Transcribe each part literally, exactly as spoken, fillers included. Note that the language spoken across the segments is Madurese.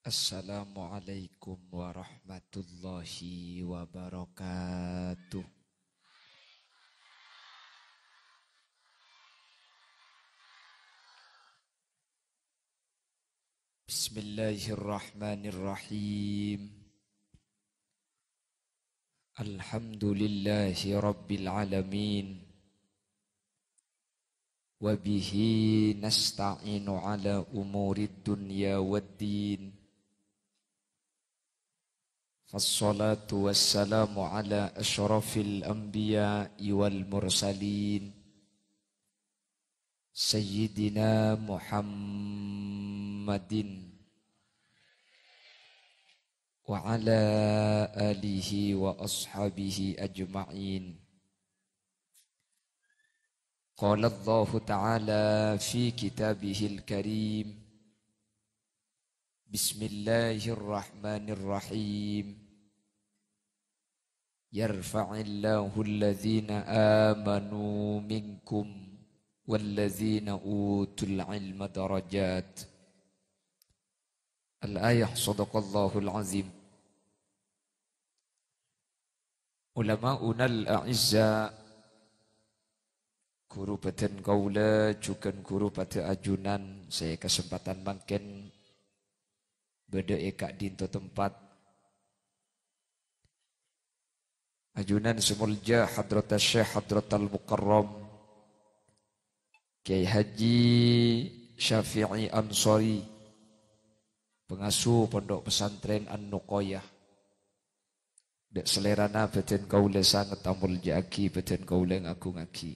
Assalamualaikum warahmatullahi wabarakatuh. Bismillahirrahmanirrahim. Alhamdulillahi rabbil alamin. Wa bihi nasta'inu ala umurid dunya wad din. Fassalatu wassalamu ala asyrafil anbiya'i wal mursalin, Sayyidina Muhammadin wa ala alihi wa ashabihi ajma'in. Qala Allahu ta'ala fi kitabihil karim, Bismillahirrahmanirrahim. Yarfa'illahu alladhina amanu minkum walladhina utul ilma darajat. Al-ayah, sadaqallahul azim. Ulama'unal a'izza, ghuru bhâdhân kaulâ jhughân ghuru padâ ajunan sè kasempadhân mangkèn bâdâ è ka'dinto tempat. Ajunan sè molja Hadratus Syekh Hadratal Mukarram Kyai Haji Syafi'i Ansori, pangasuh Pondok Pesantren An-Nuqoyah. Dâ' salèrana bhâdhân kaulâ sanget amolja'aghi, bhâdhân kaulâ ngagungngaghi.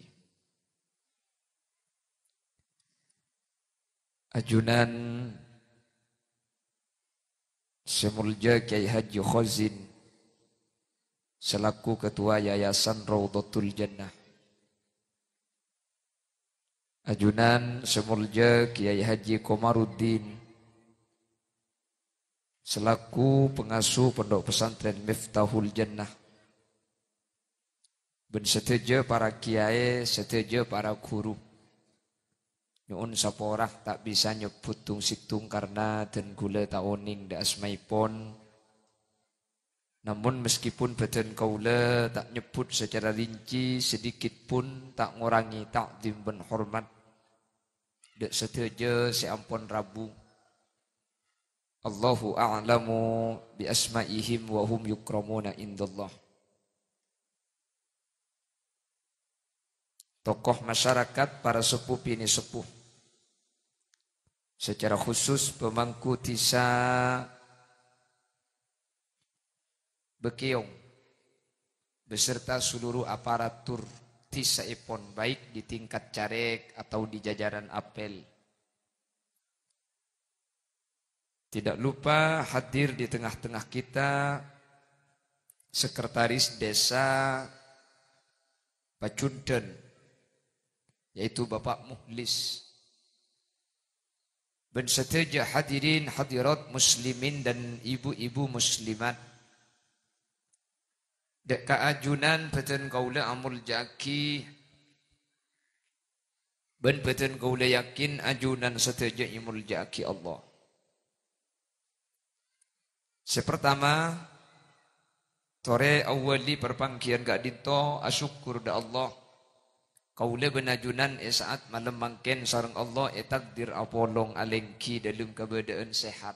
Ajunan sè molja Kyai Haji Khazin selaku Ketua Yayasan Raudhatul Jannah. Ajunan sè molja Kyai Haji Komarudin selaku pangasuh Pondok Pesantren Miftahul Jannah. Bân sadhâjâ para kiyaè, sadhâjâ para ghuru. Nyo'on sapora ta' bisa nyebbhut tong-settong karna dân ghulâ ta' onèng dâ' asmaèpon. Namon, meskipun bhâdhân kaulâ ta' nyebbhut sacara rinci, sedikit pun ta' ngorangè ta'zim bân hormat dâ' sadhâjâ sè ampon rabu. Allahu a'lamu bi asma'ihim wa hum yukramuna indallah. Tokoh masyarakat, para seppo binè' seppo. Secara khusus, pemangku dhisa Bâkèyong beserta seluruh aparatur dhisaèpon, baik di tingkat carèk atau di jajaran apel. Tidak lupa hadir di tengah-tengah kita Sekretaris Desa Pajundân, yaitu Bapak Muhlis. Bân sadhâjâ hadirin hadirat muslimin dan ibu-ibu muslimat. Dâ' ka ajunan bhâdhân kaulâ amolja'aghi, bân bhâdhân kaulâ yakin ajunan sadhâjâ èmolja'aghi Allah. Sè partama, torè awwali parpangghiyân ka'dinto asokkor dâ' Allah. Kaulâ bân ajunan è sa'at malem mangkèn sareng Allah ètakdir apolong alèngghi dâlem kabâdâ'ân sehat.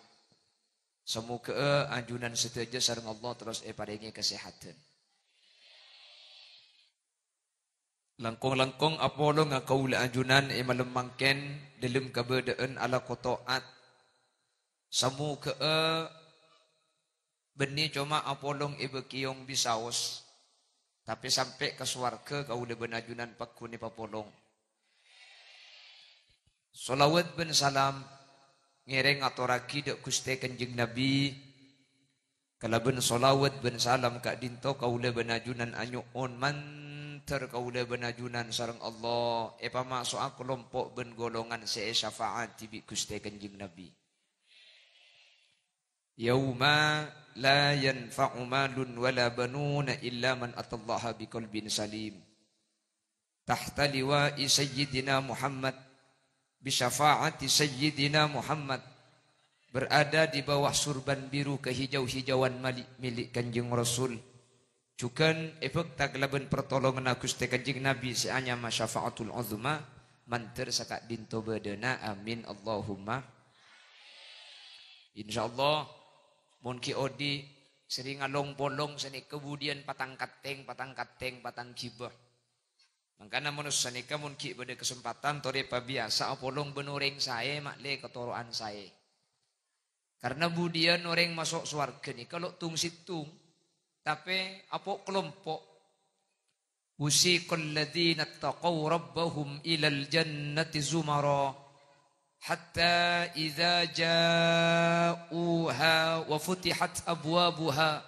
Samoghâ'â ajunan sadhâjâ sareng Allah terros èparèngè kasehadhân. Langkong-langkong apolonga kaulâ ajunan è malem mangkèn dâlem kabâdâ'ân alako to'at. Samoghâ'â bânnè coma apolong è Bâkèyong bisaos, tapè sampè' ka sowarghâ kaulâ bân ajunan pagghun èpapolong. Sholawat bân salam ngèrèng atorraghi dâ' Ghustè Kanjeng Nabi. Kalabân sholawat bân salam ka'dinto kaulâ bân ajunan anyo'on mandhâr kaulâ bân ajunan sareng Allah èpamaso'a kalompo' bân golongan sè èsyafa'ati bi' Ghustè Kanjeng Nabi. Yauma la yanfa'u malun wala banuna illa man atallaha biqalbin salim. Tahta liwa'i Sayyidina Muhammad, bi syafa'ati Sayyidina Muhammad, Berada di bawah surban biru kehijau-hijauan mali-, milik Kanjeng Rasul. Jughân èbhâkta kalabân partolonganna Ghustè Kanjeng Nabi sè anyama Syafa'atul Uzma, mandhâr saka'dinto bâdâna. Amin, Allahumma. Insyaallah, mon ghi' odi' serrèng along-polong sanèka budiyân patang kattèng, patang kattèng, patang ghibâ. Mangkana manossa nèka mon ghi' bâdâ kasempadhân torè pabiyasa apolong bân orèng saè ma'lè katoro'an saè. Karna budiyân orèng maso' sowarghâ nèka lo' tung-sèttong, tapè apo'-kalompo'. Wasiqal ladzina ittaqau rabbahum ilal jannati zumara, hatta idza ja'uha wa futihat abwabuha,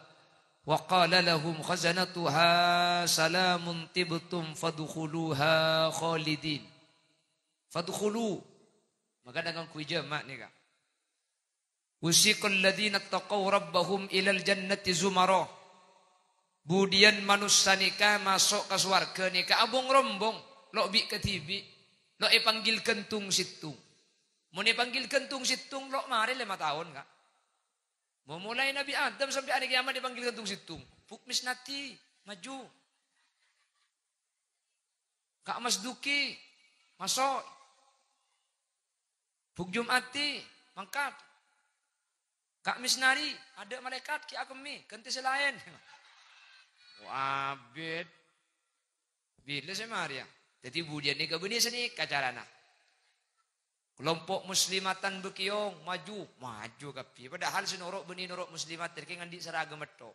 wa qala lahum khazanatuha salamun tibtum fadkhuluha khalidin. Fadkhulu. Maka dengan kui jama' nèka. Wasiqal ladzina ittaqau rabbahum ilal jannati zumara. Budiyân manossa nèka maso' ka sowarghâ nèka abong-rombong, lo' bi'-kadhibi', lo' èpanggil ghân tung-sèttong. Mon èpanggil ghân tung-sèttong, lo' marè lèma taon, Ka'. Momolaè Nabbhi Adam sampè' arè kèyamat èpanggil ghân tung-sèttong. Bu' Misnati, maju. Ka' Masduki, maso'. Bu' Jum'ati, mangkat. Ka' Misnari, adâ' malaèkat, ghi' akemmè, ghântè sè laèn. Wah, abit. Bilâ sè marèya? Dhâddhi budiyân nèka bânnè sanèka carana. Kalompo' muslimatan bâkèyong, maju, maju kabbhi. Padahal sè noro' bânnè noro' muslimat, kèng andi' saraghâmma tho.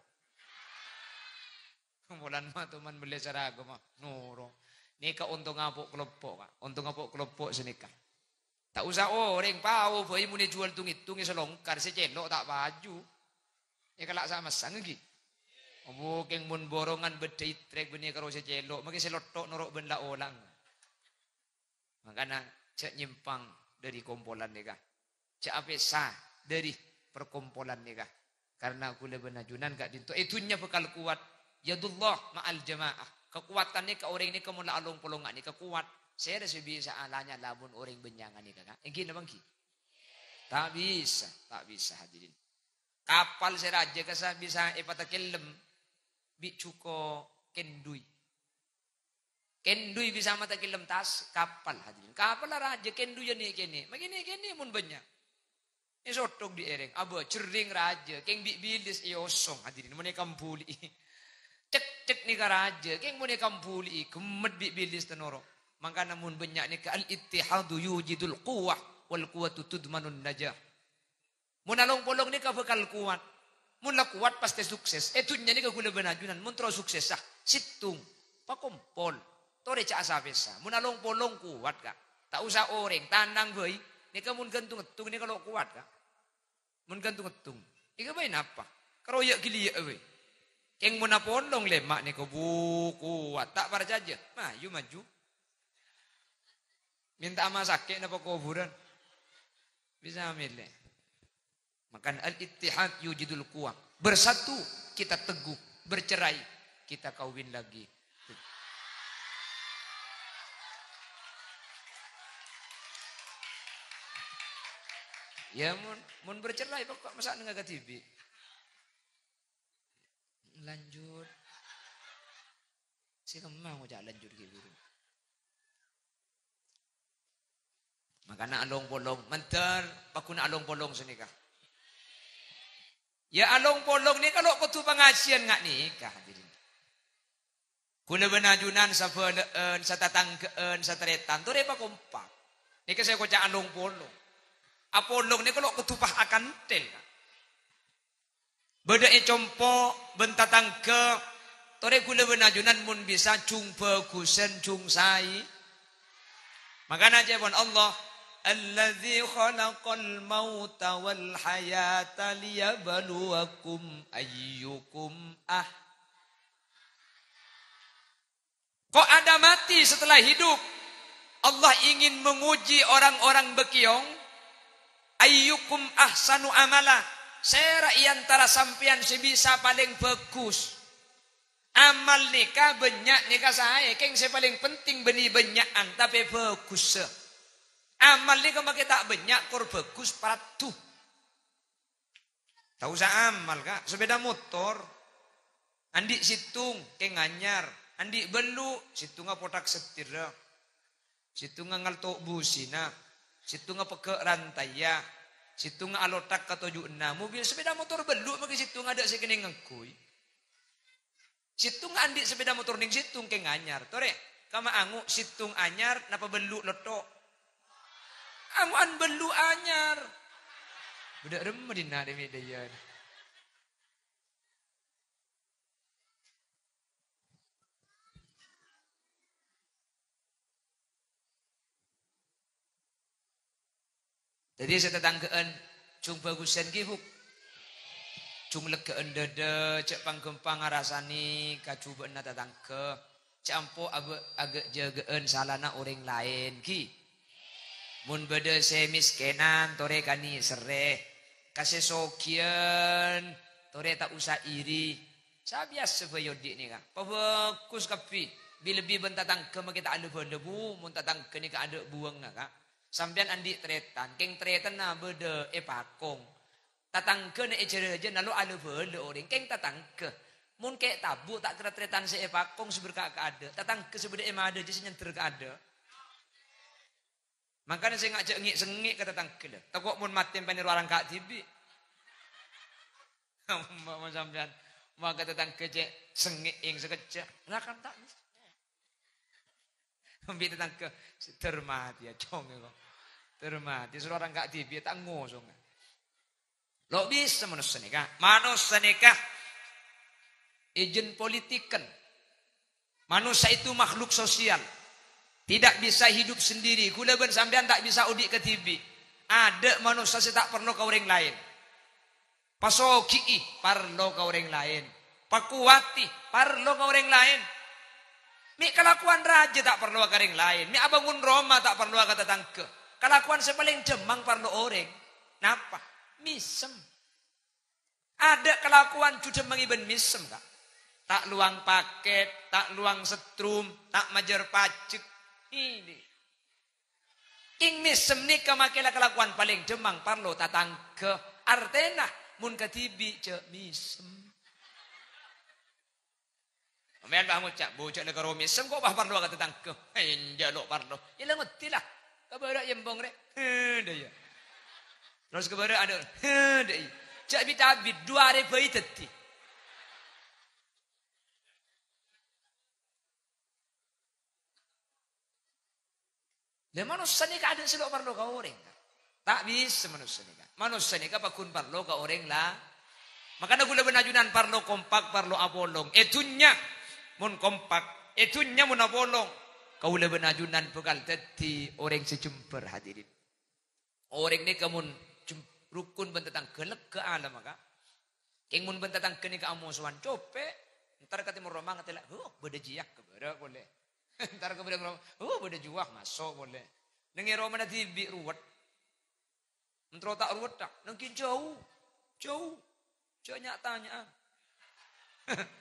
Molan ma' toman mellè saraghâmma, noro'. Nèka ontong apo' kalompo', Ka'. Ontong apo' kalompo' sanèka. Ta' osa orèng pao bhâi mon èjuwâl tung-èttongnga salongkar, sè cèlo' ta' paju. Èkala' sa-massa, ènggi. Abu kèng mon borongan bâdâ itrèk bânnè karo sè cèlo', makè sè lotto' noro' bân la-olang. Mangkana, jhâ' nyèmpang dhâri kompolan nèka. Jhâ' apèsa dhâri parkompolan nèka. Karna kaulâ bân ajunan ka'dinto è dhunnya bhâkal kowat. Yadullah ma'al jama'ah. Kakowadhân nèka orèng nèka mon la along-polong nga' nèka kowat. Sèra sè bisa alanya lamon orèng bânnya'an nèka, Ka'? Ènggi napa ènggi? Ta' bisa, ta' bisa, hadirin. Kapal sè rajâ kassa bisa èpatakellem bi' jhuko' kèndhuy. Kèndhuy bisa matakellem tas, kapal, hadirin. Kapal la rajâ, kèndhuy ya nè'-kènè'. Makè nè'-kènè' mon bânnya'. Èsothok dhi' èrèng, abâ' jherrèng rajâ, kèng bi' bilis èosong, hadirin. Mon èkambuli'i. Cekcek nèka rajâ, kèng mon èkambuli'i, ghemmet bi' bilis ta' noro'. Mangkana mon bânnya' nèka al-ittihadu yujidul quwwah, wal quwwatu tudmanun najah. Mon along-polong nèka bhâkal kowat. Mon la kowat, pastè sukses. È dhunnya nèka kaulâ bân ajunan, mon terro suksessa, sèttong, pakompol, torè jhâ' sa-pèsa. Mon along-polong kowat, Ka'. Ta' osa orèng, tanang bhâi. Nèka mon ghântung-èttung nèka lo' kowat, Ka'. Mon ghântung-èttung. Nèka bhâi napa? Karoya' ghâliyâ'â bhâi. Kèng mon apolong lèma' nèka bu kowat. Ta' parcajâ. Mayu maju. Mènta'a ma' sakè' napa kobhurân? Bisa mèlè. Maka al-ittihad yujidul quwwah. Bersatu, kita teguh. Bercerai, kita kawin lagi. Ya, mon, mon bercerai, pokok masa nengah kadibi. Lanjut. Sè kemma ngoca' lanjut ghi' buru. Makana along-polong, mandhâr paggun along-polong sanèka. Ya, along-polong nèka lo' kodhu pangajiyân nga' nèka, hadirin. Kaulâ bân ajunan sabhâlâ'ân, satatangghâ'ân, satarètan, torè pakompak. Nèka sè èkoca' along-polong. Apolong nèka lo' kodhu pas akanthèl, Ka'. Bâdâ è compo' bân tatangghâ, torè kaulâ bân ajunan mon bisa jhung bhâghusân, jhung saè. Makana ca'èpon Allah, "Alladzi khalaqal mauta wal hayata liyabluwakum ayyukum ah." Kok ada mati setelah hidup? Allah ingin menguji orang-orang bâkèyong. "Ayyukum ahsanu amala?" Sèra è antara sampèyan sè bisa palèng bhâghus? Amal nèka bânnya' nèka saè, kèng sè palèng penting bânnè bânnya'an, tapè bhâghussa. Amal nèka makè ta' bânnya', kor bhâghus, paraddu. Ta' osa amal, Ka'. Sepeda motor. Andi' sèttong, kèng anyar. Andi' bâllu', sèttongnga pothak setirra. Sèttongnga ngalto' busina. Sèttongnga pegghâ' rantayya. Sèttongnga alothak ka toju' enna'. Mobil, sepeda motor bâllu' maghi sèttongnga adâ' sè kènè' ngangghuy. Sèttongnga andi' sepeda motor nèng sèttong kèng anyar. Torè, kamma ango' sèttong anyar, napa bâllu' lotto'? Ango'an bâllu' anyar. Bâdâ remma dinna' rèmè dâjâna. Dhâddhi sè tatangghâ'ân jhung bhâghusân ghi, Bu'. Jhung leggâ'ân dhâdhâ, jhâ' pang-ghâmpang arassanè kajhubâ'ânna tatangghâ. Jhâ' ampo abâ-, aghâ'-jâghâ'ân salana orèng laèn, ghi. Mon bâdâ sè mèskènan, torè kanèserrè. Ka sè sogiyân, torè ta' osa iri. Sabiyasa bhâi odi' nèka. Pabhâghus kabbhi. Bi-, lebbi bân tatangghâ makè ta' la-bhâlâ, Bu. Mon tatangghâ nèka adâ' buwângnga, Ka'. Sampèyan andi' tarètan, kèng tarètanna bâdâ è pakong. Tatangghâna è jârâjâna lo' la-bhâlâ orèng, kèng tatangghâ. Mon kè' tabu' ta' kèra tarètan sè è pakong sè berkah ka adâ', tatangghâ sè bâdâ è madâ jâ sè nyandher ka adâ'. Mangkana sè ngajhâk ngè'-sengngè' ka tatangghâ, la. Tako' mon matè panèro arangka' dhibi'. Mon sampèyan mangka tatangghâ cè' sengngè'èng sakejjhâ', la kan ta' bisa. Bi' tatangghâ, "Dâr matè, yâ, Cong, yâ, kok. Dâr matè, soro arangka' dhibi', ta' ngosonga." Lo' bisa manossa nèka. Manossa nèka èjhân politiken. Manossa itu makhluk sosial. Tidak bisa hidup sendiri. Kaulâ bân sampèyan ta' bisa odi' kadhibi'. Adâ' manossa sè ta' parlo ka orèng laèn. Pasogi'i, parlo ka orèng laèn. Pakowati, parlo ka orèng laèn. Mè' kalakowan rajâ ta' parlo ka orèng laèn. Mè' abângon roma ta' parlo ka tatangghâ. Kalakowan sè palèng dhâmmang parlo orèng. Napa? Mèsem. Adâ' kalakowan judhâ mangèbân mèsem, Ka'. Ta' lowang pakèt, ta' lowang setrum, ta' majâr pajek. Ini. Kèng mèsem nèka makè la kalakowan palèng dhâmmang parlo tatangghâ. Artèna, mon kadhibi' jhâ' mèsem. Sampèyan bâ' ngoca', "Bujâna karo mèsem kok bâ' parlo ka tatangghâ?" Enjâ' lo' parlo. Yâ la ngoddi la. Ka bârâ' yembong rè. Hèdâ yâ. Terros ka bârâ' adâ'. Hèdâ yâ. Jhâ' bit-abit, duwâ arè bhâi dhâddhi. Lah, manossa nèka adâ' sè lo' parlo ka orèng, Ka'? Ta' bisa manossa nèka. Manossa nèka paggun parlo ka orèng la-, makana kaulâ bân ajunan parlo kompak, parlo apolong. È dhunnya mon kompak, è dhunnya mon apolong, kaulâ bân ajunan bhâkal dhâddhi orèng sè jembhâr, hadirin. Orèng nèka mon jem-, rukun bân tatangghâ lega alemma, Ka'. Kèng mon bân tatangghâ nèka amosowan, copè'. Entar ka timor roma ngatèla, "Huh, bâdâ jiyâ ka bârâ' polè." Entar ka bârâ' roma, "Huh, bâdâ juwâ maso' polè." Neng è romana dhibi' ruwet. Mentro ta' ruwet, ta'? Neng ghi' jhâu. Jhâu. Jhâ' nya'-tanya'an.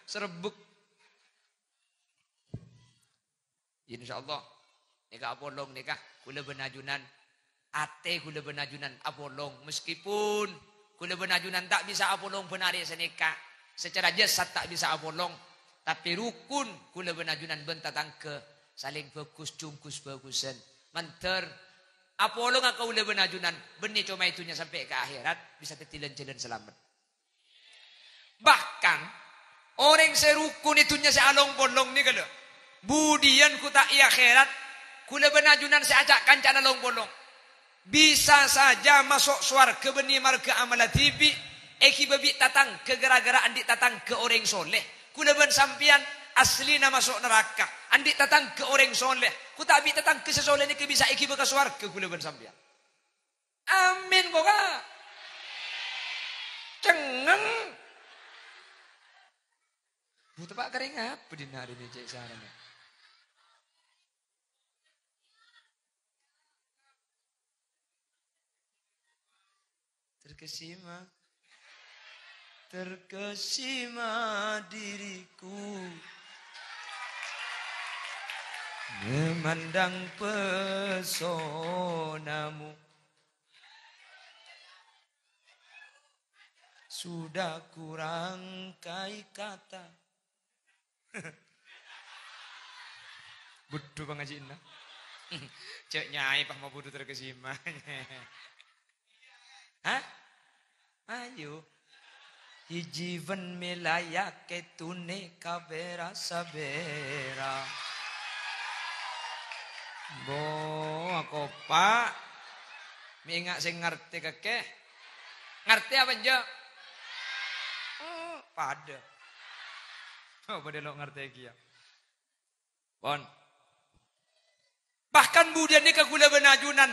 Serebbek. Insyaallah. Nèka apolong nèka, kaulâ bân ajunan. Atè kaulâ bân ajunan apolong. Meskipun kaulâ bân ajunan ta' bisa apolong bân arè sanèka. Secara jasad ta' bisa apolong. Tapè rukun kaulâ bân ajunan bân tatangghâ salèng bhâghus, jhungghus bhâghusân. Mandhâr apolonga kaulâ bân ajunan, bânnè coma è dhunnya sampè' ka akhèrat, bisa dhâddhi lan-jhâlân salamet. Bahkan, orèng sè rukun è dhunnya sè along-polong nèka, lho, budiyân ghu ta' è akhèrat, kaulâ bân ajunan sè aca'-kanca'an along-polong, bisa saja maso' sowarghâ bânnè marghâ amalla dhibi', èghibâ bi' tatangghâ ghârâ-ghârâ andi' tatangghâ orèng soleh. Kaulâ bân sampèyan asllina maso' naraka, andi' tatangghâ orèng soleh. Ghu ta' bi' tatangghâ sè soleh nèka bisa èghibâ ka sowarghâ kaulâ bân sampèyan. Amin, kok, Ka'? Cengngeng. Bu, teppa' karèng apa dinna' rèya cè' sarana? Terkesima. Terkesima diriku memandang pesonamu. Sudah kurang kai kata. Budhu pangajina. Cè' nyai pas mabudhu terkesima. Hah? Ayo. Hiji bân mèlayè kètone kabèra sabèra. Bo, akopa'. Mè' enga' sè ngartè kakè. Ngartè apa enjâ'? Hmm, padâ. Oh, padâ lo' ngartè kèya. Pon. Bahkan budiyân nèka kaulâ bân ajunan,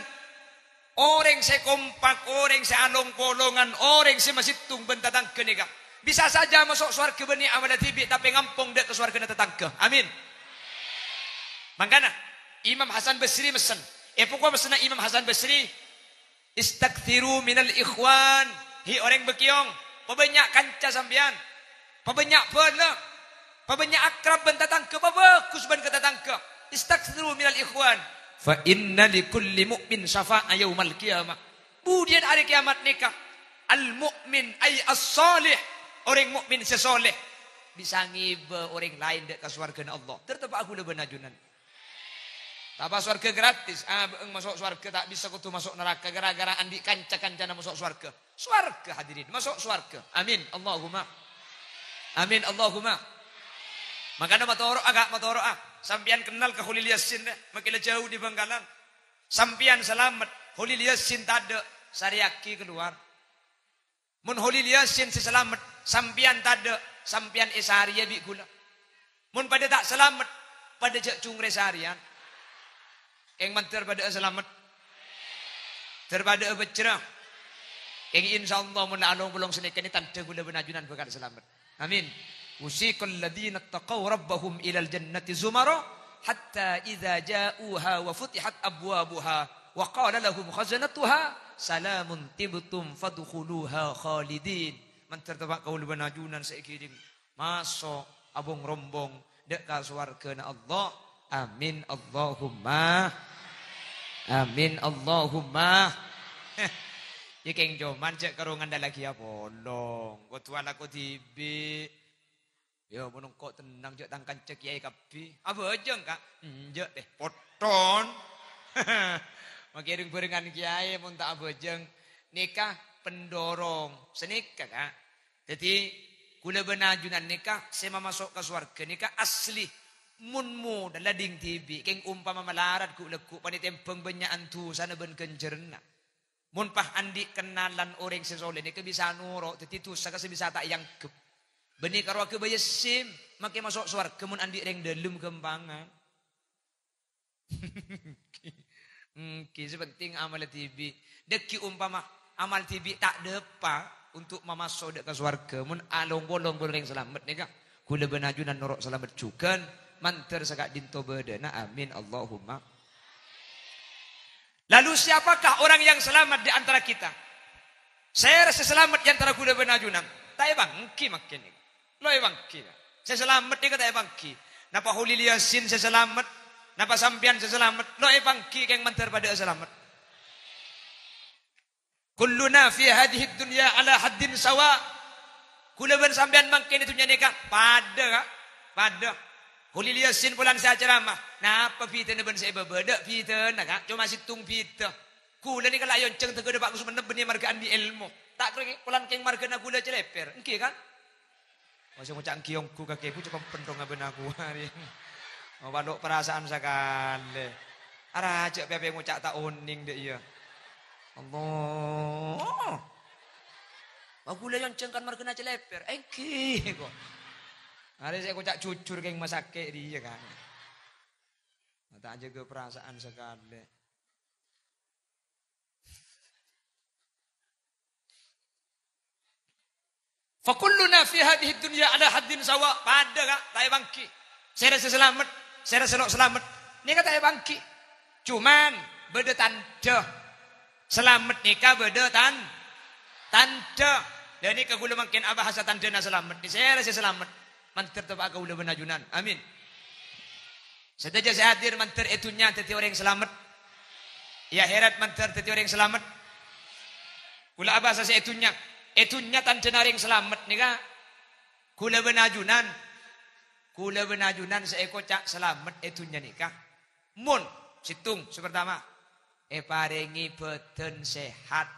orèng sè kompak, orèng sè along-polongan, orèng sè masèttong bân tatangghâ nèka bisa saja maso' sowarghâ bânnè amalla dhibi', tapè ngampong dâ' ka sowarghâna tatangghâ. Amin. Mangkana, Imam Hasan Basri messen. Èpoko messenna Imam Hasan Basri, "Istaktsiru minal ikhwan." Hi orèng Bâkèyong, pabânnya' kanca sampèyan. Pabânnya' bhâlâ. Pabânnya' akrab bân tatangghâ, pabhâghus bân ka tatangghâ. "Istaktsiru minal ikhwan. Fa inna likulli mu'min syafa'a yaumal qiyamah." Budiyân arè kèyamat nèka, al-mu'min, ay as-shalih, orèng mu'min sè shaleh, bisa ngibâ orèng laèn dâ' ka sowarghâna Allah. Ter teppa'a kaulâ bân ajunan. Tapa sowarghâ gratis? Ah, bâ'eng maso' sowarghâ ta' bisa, kodhu maso' naraka gara-gara andi' kanca-kancana maso' sowarghâ. Sowarghâ, hadirin, maso' sowarghâ. Amin, Allahumma. Amin, Allahumma. Mangkana matoro'a, Ka', matoro'a. Sampèyan kennal ka Kholil Yasin, deh. Makè la jhâu dâri Bangkalan. Sampèyan salamet, Kholil Yasin tadâ', sarèyaghi kalowar. Mon Kholil Yasin sè salamet, sampèyan tadâ', sampèyan èsarèya bi' kaulâ. Mon padâ ta' salamet, padâ jhâ' cungrè sarèyan. Kèng mandhâr padâ'â salamet. Dhâr padâ'â bhâjjhrâ. Kèng insyaallah mon la along-polong sanèka nè tandhâ kaulâ bân ajunan bhâkal salamet. Amin. Wasiqal ladzina taqaw rabbahum ilal jannati zumara hatta idza ja'uha wa futihat abwabuha wa qala lahum khazanatuha salamun tibtum fadkhuluha khalidin. Mandhâr teppa' kaulâ bân ajunan sè èghiring maso' abong-rombong dâ' ka sowarghâna Allah. Amin Allahumma. Amin Allahumma. Yâ kèng coma jhâ' karo ngandhâllaghi apolong. Kodhu alako dhibi'. Yâ, mon engko' tennang, jhâ' tang kanca kèyaè kabbhi. Abhâjâng, Ka'? Enjâ', tè. Potton. Makè rèng-bhârengan kèyaè mon ta' abhâjâng. Nèka pendorong. Sanèka, Ka'. Dhâddhi, kaulâ bân ajunan nèka sè mamaso' ka sowarghâ nèka asli. Mon modhâl la dhing dhibi', kèng ompama malarat ghu'-lagghu' panè tèmbhâng bânnya'an dhusana bân ghânjhârânna. Mon pas andi' kennalan orèng sè soleh nèka bisa noro', dhâddhi dhusa ka sè bisa ta' èangghep. Bânnè karo aghâbâyâ sim, makè maso' sowarghâ mon andi' rèng dhâlem ghâmpangan. Èngghi, sè penting amalla dhibi'. Dhâggi' ompama amal dhibi' ta' dâpa' untuk mamaso' dâ' ka sowarghâ, mon along-polong bân orèng salamet nèka, kaulâ bân ajunan noro' salamet jhughân, mandhâr saka'dinto bâdâna. Amin, Allahumma. Lalu siapakah orang yang selamat di antara kita? Sèra sè salamet è antara kaulâ bân ajunan? Ta' èpangghi mangkèn. Lo èpangghi, Ka'. Sè salamet nèka ta' èpangghi. Napa Kholil Yasin sè salamet? Napa sampèyan sè salamet? Lo èpangghi kèng mandhâr padâ'â salamet. Kulluna fi hadhihid dunya ala haddin sawa. Kaulâ bân sampèyan mangkèn è dhunnya nèka padâ, Ka'. Padâ. Kholil Yasin polana sè acaramah. Napa bhidhâna bân sè èbâbâ? Tadâ' bhidhâna, Ka'. Coma sèttong bhidhâ. Kaulâ nèka la èonjhâng dhâgâdâ Pak Kusmana bânnè marghâ andi' èlmo. Ta' kèng polana kèng marghâna kaulâ calèpèr. Èngghi, Ka'? Oh, sè ngoca' èngghi ongghu kakè, bu, cè' pènthongnga bân aku, arè. Oh, bâdâ perasaan sakalè. Arajâ' pè-apè ngoca' ta' onèng, dâ' iyâ. Allah. Aku la èonjhâng kan marghâna calèpèr. Èngghi, kok. Arè sè ngoca' jujur kèng masakè' rèya, Ka'. Ta' jâgâ perasaan sakalè. Fa kulluna fi hadhihid dunya ala haddin sawa. Padâ, Ka', ta' èpangghi. Sèra sè salamet, sèra sè lo' salamet. Nèka ta' èpangghi. Coma bâdâ tandhâ. Salamet nèka bâdâ tan-, tandhâ. Dhâ' nèka kaulâ mangkèn abahasa tandhâna salamet. Sèra sè salamet. Mandhâr teppa'a kaulâ bân ajunan. Amin. Sadhâjâ sè hadir mandhâr è dhunnya dhâddhi orèng salamet. È akhèrat mandhâr dhâddhi orèng salamet. Kaulâ abahasa sè è dhunnya. È dhunnya tandhâna orèng salamet nèka, ghulâ bân ajunan, ghulâ bân ajunan sè èkoca' salamet è dhunnya nèka. Mon, sèttong, sè partama, èparèngè bhâdhân sehat,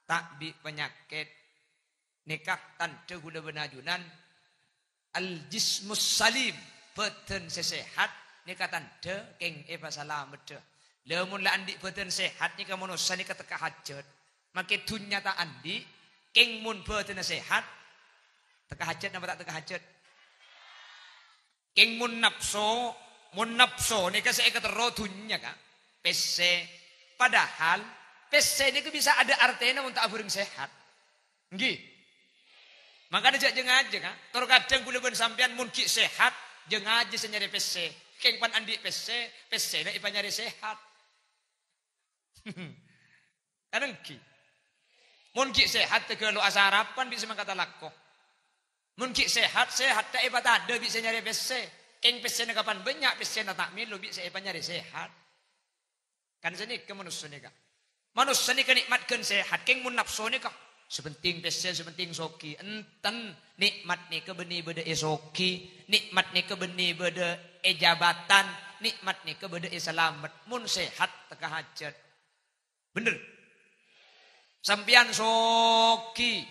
ta' bi' panyakèt. Nèka tandhâ ghulâ bân ajunan, al-jismus salim, bhâdhân sè sehat, nèka tandhâ kèng èpasalameddhâ. Lha, mon la andi' bhâdhân sehat nèka manossa nèka tekka hajhât. Makè dhunnya ta' andi', kèng mon bhâdhânna sehat, tekka hajhât napa ta' tekka hajhât? Kèng mon napso, mon napso nèka sè èkaterro dhunnya, Ka'. Pèssè. Padahal pèssè nèka bisa ada artèna mon ta' abhâreng sehat. Ènggi. Mangkana jhâ' jhâ-ngajhâ, Ka'. Tor kadhâng ghulâ bân sampèyan mon ghi' sehat, jhâ-ngajhâ sè nyarè pèssè. Kèng pan andi' pèssè, pèssèna èpanyarè sehat. Kan ènggi. Mon ghi' sehat, tèghâllu asarapan bi' sè mangkata lako. Mon ghi' sehat, sehatta èpatadâ bi' sè nyarè pèssè. Kèng pèssèna kapan bânnya', pèssèna ta' mèlo bi' sè èpanyarè sehat. Kan sanèka manossa nèka. Manossa nèka nè'mat ghân sehat, kèng mon napso nèka. Sè pentèng pèssè, sè pentèng soghi. Enten, nè'mat nèka bânnè bâdâ è soghi, nè'mat nèka bânnè bâdâ è jabatan, nè'mat nèka bâdâ è salamet. Mon sehat, tekka hajhât. Bhender? Sampèyan soghi,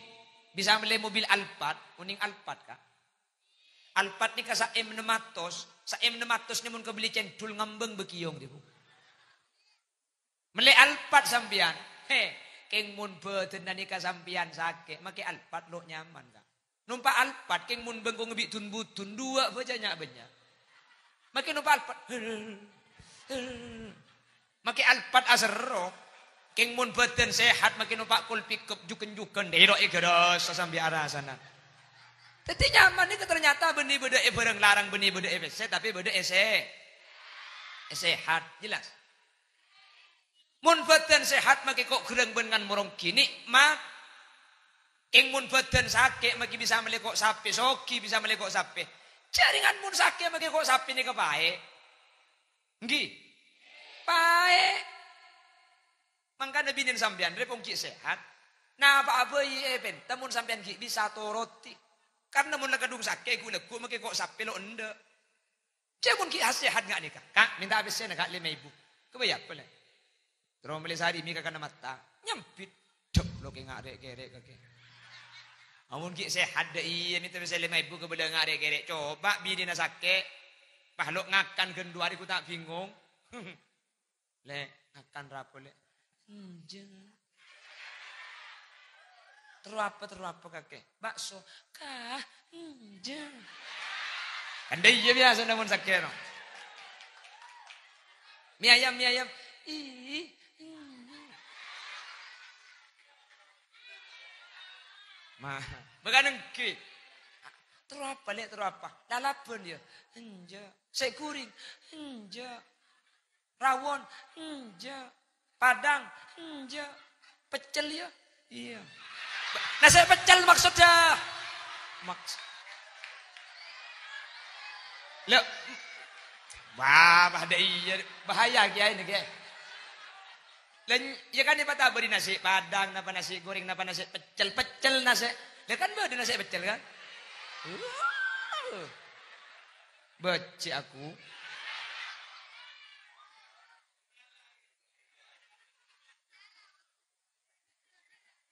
bisa mellè mobil Alphard, onèng Alphard, Ka'. Alphard nèka sa M ennem atos, sa M ennem atos nè mon kabelli cendhul ngambâng bâgiyong, Bu. Mellè Alphard sampèyan, he, kèng mon bhâdhânna nèka sampèyan sakè', makè Alphard lo' nyaman, Ka'. Nompa' Alphard, kèng mon bengkong bi' dun-budun, duwâ' bâjâ nya'-bânnya'. Makè nompa' Alphard. Makè Alphard aserro. Kèng mon bhâdhân sehat, makè nompa' kol pickup jhughân-jhughân, dero' èghârâsa sambi arasana. Dhâddhi nyaman nèka ternyata bânnè bâdâ è bhârâng larang, bânnè bâdâ è pèssè, tapè bâdâ è se-, è sehat. Jelas? Mon bhâdhân sehat makè ko' ghârâng bân ngan moronggi, nè'mat. Kèng mon bhâdhân sakè' makè bisa mellè ko' sapè, soghi bisa mellè ko' sapè. Jhâringan mon sakè' makè ko' sapè nèka paè'. Ènggi? Paè'. Mangkana binèn sampèyan rè pon ghi' sehat. Napa'a bhâi èpènta mon sampèyan ghi' bisa toroti. Karna mon la kadhung sakè' ghu-lagghu' makè ko' sapè lo' endâ'. Cè' mon ghi' sehat nga' nèka, "Ka', mènta pèssèna, Ka', lèma èbu." "Kabâjâ apa, Lè'?" "Terro mellè sarimi ka kana matta." Nyambit. Dep, lo' kè nga' rè'-kèrè' kakè. Amon ghi' sehat dâ' iyâ mènta pèssè lèma èbu kabâlâ nga' rè'-kèrè'. Coba binèna sakè'. Pas lo' ngakan ghân du arè ghu ta' bingong. "Lè', ngakan rapo, Lè'?" "Enjâ'." "Terro apa, terro apa, kakè?" "Bakso." "Ka', enjâ'." Kan dâ' iyâ biyasana mon sakè' no. "Mi ayam, mi ayam." "Ih, enjâ'." Ma, bâkana ènggi. "Terro apa, Lè', terro apa?" "Lalabân, yâ?" "Enjâ'." "Sè ghuring?" "Enjâ'." Rawon? Enjâ'. Padang? Enjâ'. Peccel, yâ? Iyâ. Nasè' peccel maksudda. Maks-, lho. Wah, bah, dâ' iyâ. Bahaya, Kèyaè, nèka. Lah, iyâ kan èpatabâri nasè' padang, napa nasè' goreng, napa nasè' peccel. Peccel nasè'. Lah, kan bâdâ nasè' peccel, kan? Wuh. Bâjjhi' aku.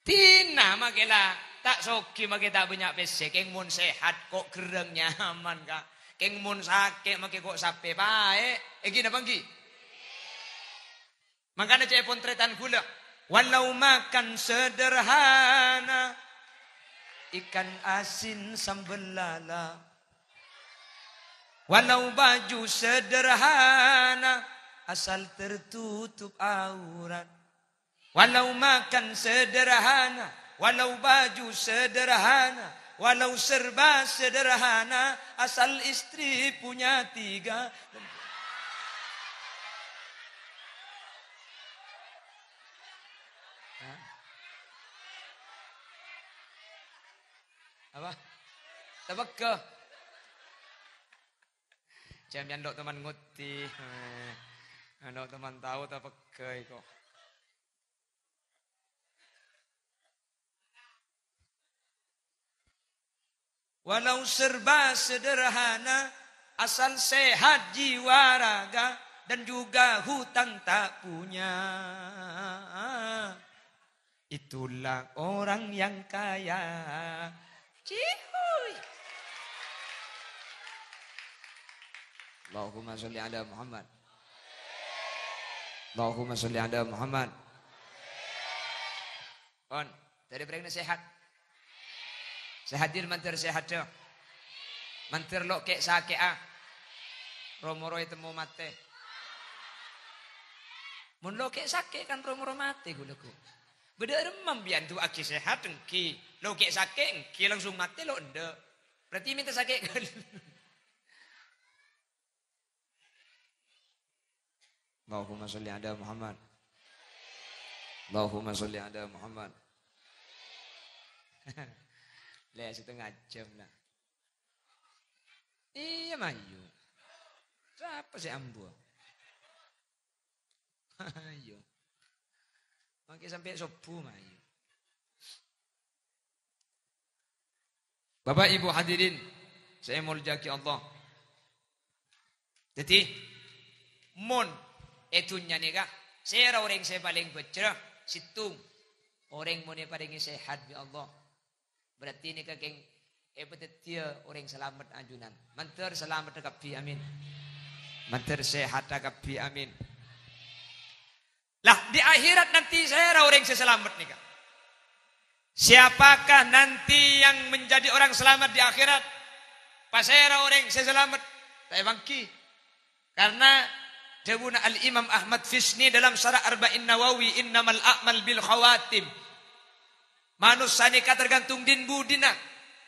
Dina makè la ta' soghi, makè ta' bânnya' pèssè, kèng mon sehat ko' ghârâng nyaman, Ka'. Kèng mon sakè' makè ko' sapè paè'. Ènggi napa ènggi? Mangkana ca'èpon tarètan ghulâ, walau makan sederhana, ikan asin sambel lala. Walau baju sederhana, asal tertutup aurat. Walau makan sederhana, walau baju sederhana, walau serba sederhana, asal istri punya tiga. Apa? Tapegghâ. Jami'an lo' teman ngoddi. Eh, lo' teman tao tapegghâ iko. Walau serba sederhana, asal sehat jiwa raga dan juga hutang tak punya. Itulah orang yang kaya. Cihuy. Allahumma sholli ala Muhammad. Allahumma sholli ala Muhammad. Pon, dhâri bhâreng sehat. Sehat jin mandhâr sehat, dâ. Mandhâr lo' kè'-sakè'a. Ro-moro ètemmo matè. Mon lo' kè'-sakè' kan ro-moro matè, ghulâ, ghu. Bâdâ remmam bi'en du'aaghi sehat, èngghi. Lo' kè'-sakè', èngghi langsung matè, lo' endâ'. Berarti mènta sakè' kan. Allahumma sholli ala Muhammad. Allahumma sholli ala Muhammad. Lè, setengah jam, nah. Iyâ, mayu. Sapa sè ambu? Ayo. Mangkè sampè' sobbhu, mayu. Bapak Ibu hadirin, sè èmoljâ'aghi Allah. Dhâddhi, mon è dhunnya nèka, sèra orèng sè palèng bhâjrâ? Sèttong. Orèng mon èparèngè sehat bi' Allah. Berarti nèka kèng èpadhâddhiyâ orèng salamet ajunan. Mandhâr salameddhâ kabbhi, amin. Mandhâr sehatta kabbhi, amin. Lah, di akhirat nanti sèra orèng sè salamet nèka? Siapakah nanti yang menjadi orang selamat di akhirat? Pasèra orèng sè salamet? Ta' èbângghi. Karena dhâbuna Al-Imam Ahmad Fisni dalam Syarah Arba'in Nawawi, "Innamal a'mal bil khawatim." Manossa nèka tergantung din-budina.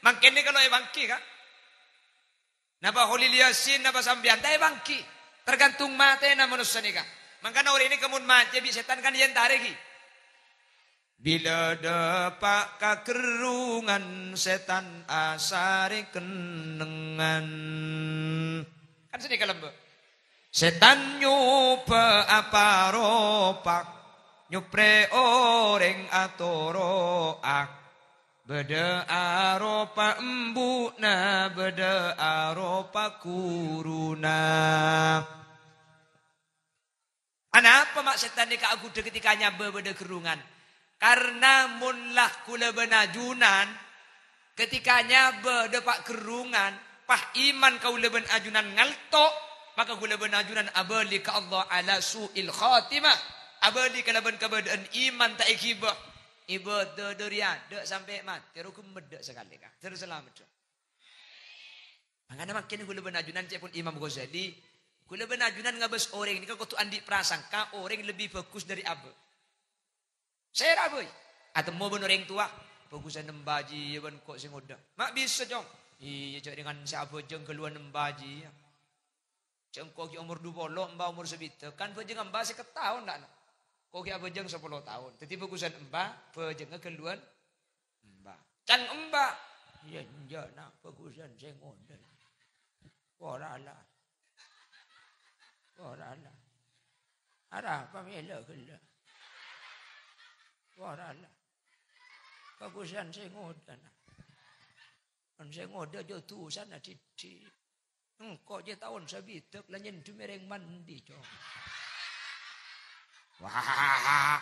Mangkèn nèka lo' èbângghi, Ka'. Napa Kholil Yasin, napa sampèyan? Ta' èbângghi. Tergantung matèna manossa nèka. Mangkana orèng nèka mon matè bi' sètan kan èentarè ghi. Bilâ dâpa' ka gherrungan, sètan asarè kennengngan. Kan sanèka lambâ'. Sètan nyobâ apa ropa, nyoprè orèng atoro'a. Bâdâ aropa embu'na, bâdâ aropa ghuruna. Anapa ma' sètan nèka aghudhâ ketika nyabâ bâdâ gherrungan? Karna mon la kaulâ bân ajunan ketika nyabâ dâpa' gherrungan, pas iman kaulâ bân ajunan ngalto', maka kaulâ bân ajunan abâli ka Allah ala su'il khatimah, abâli kalabân kabâdâ'ân iman ta' èghibâ. Ibâdâ dâri adâ' sampè' matè, rowa ghun meddhâ sakalè, Ka'. Terros salamet, dâ. Mangkana mangkèn kaulâ bân ajunan ca'èpon Imam Ghazali, kaulâ bân ajunan ngabâs orèng nèka kodhu andi' prasangka orèng lebbi bhâghus dâri abâ'. Sèra bhâi. Atemmo bân orèng towa, "Bhâghusân emba jiyâ bân ko' sè ngodâ." "Ma' bisa, Cong?" "Iyâ, jhâ' rèngan sè abhâjâng ghâlluwân emba jiyâ." "Jhâ' engko' ghi' omor dupolo, emba omor sabidhâk, kan bhâjâng emba sèket taon, na'." "Ko' ghi' abhâjâng sapolo taon." Dhâddhi bhâghusân emba, bhâjângnga ghâlluwân emba. "Cang emba." "Iyâ, enjâ', na', bhâghusân sè ngodâ." "Ora la. Ora la. Arapa mèla ghellâ'? Ora la. Bhâghusân sè ngodâ, na'. Mon sè ngodâ jhâ' dhusana dhiddhi'. Engko' jhâ' taon sabidhâk la nyèndhem è rèng mandi, Cong." Wah.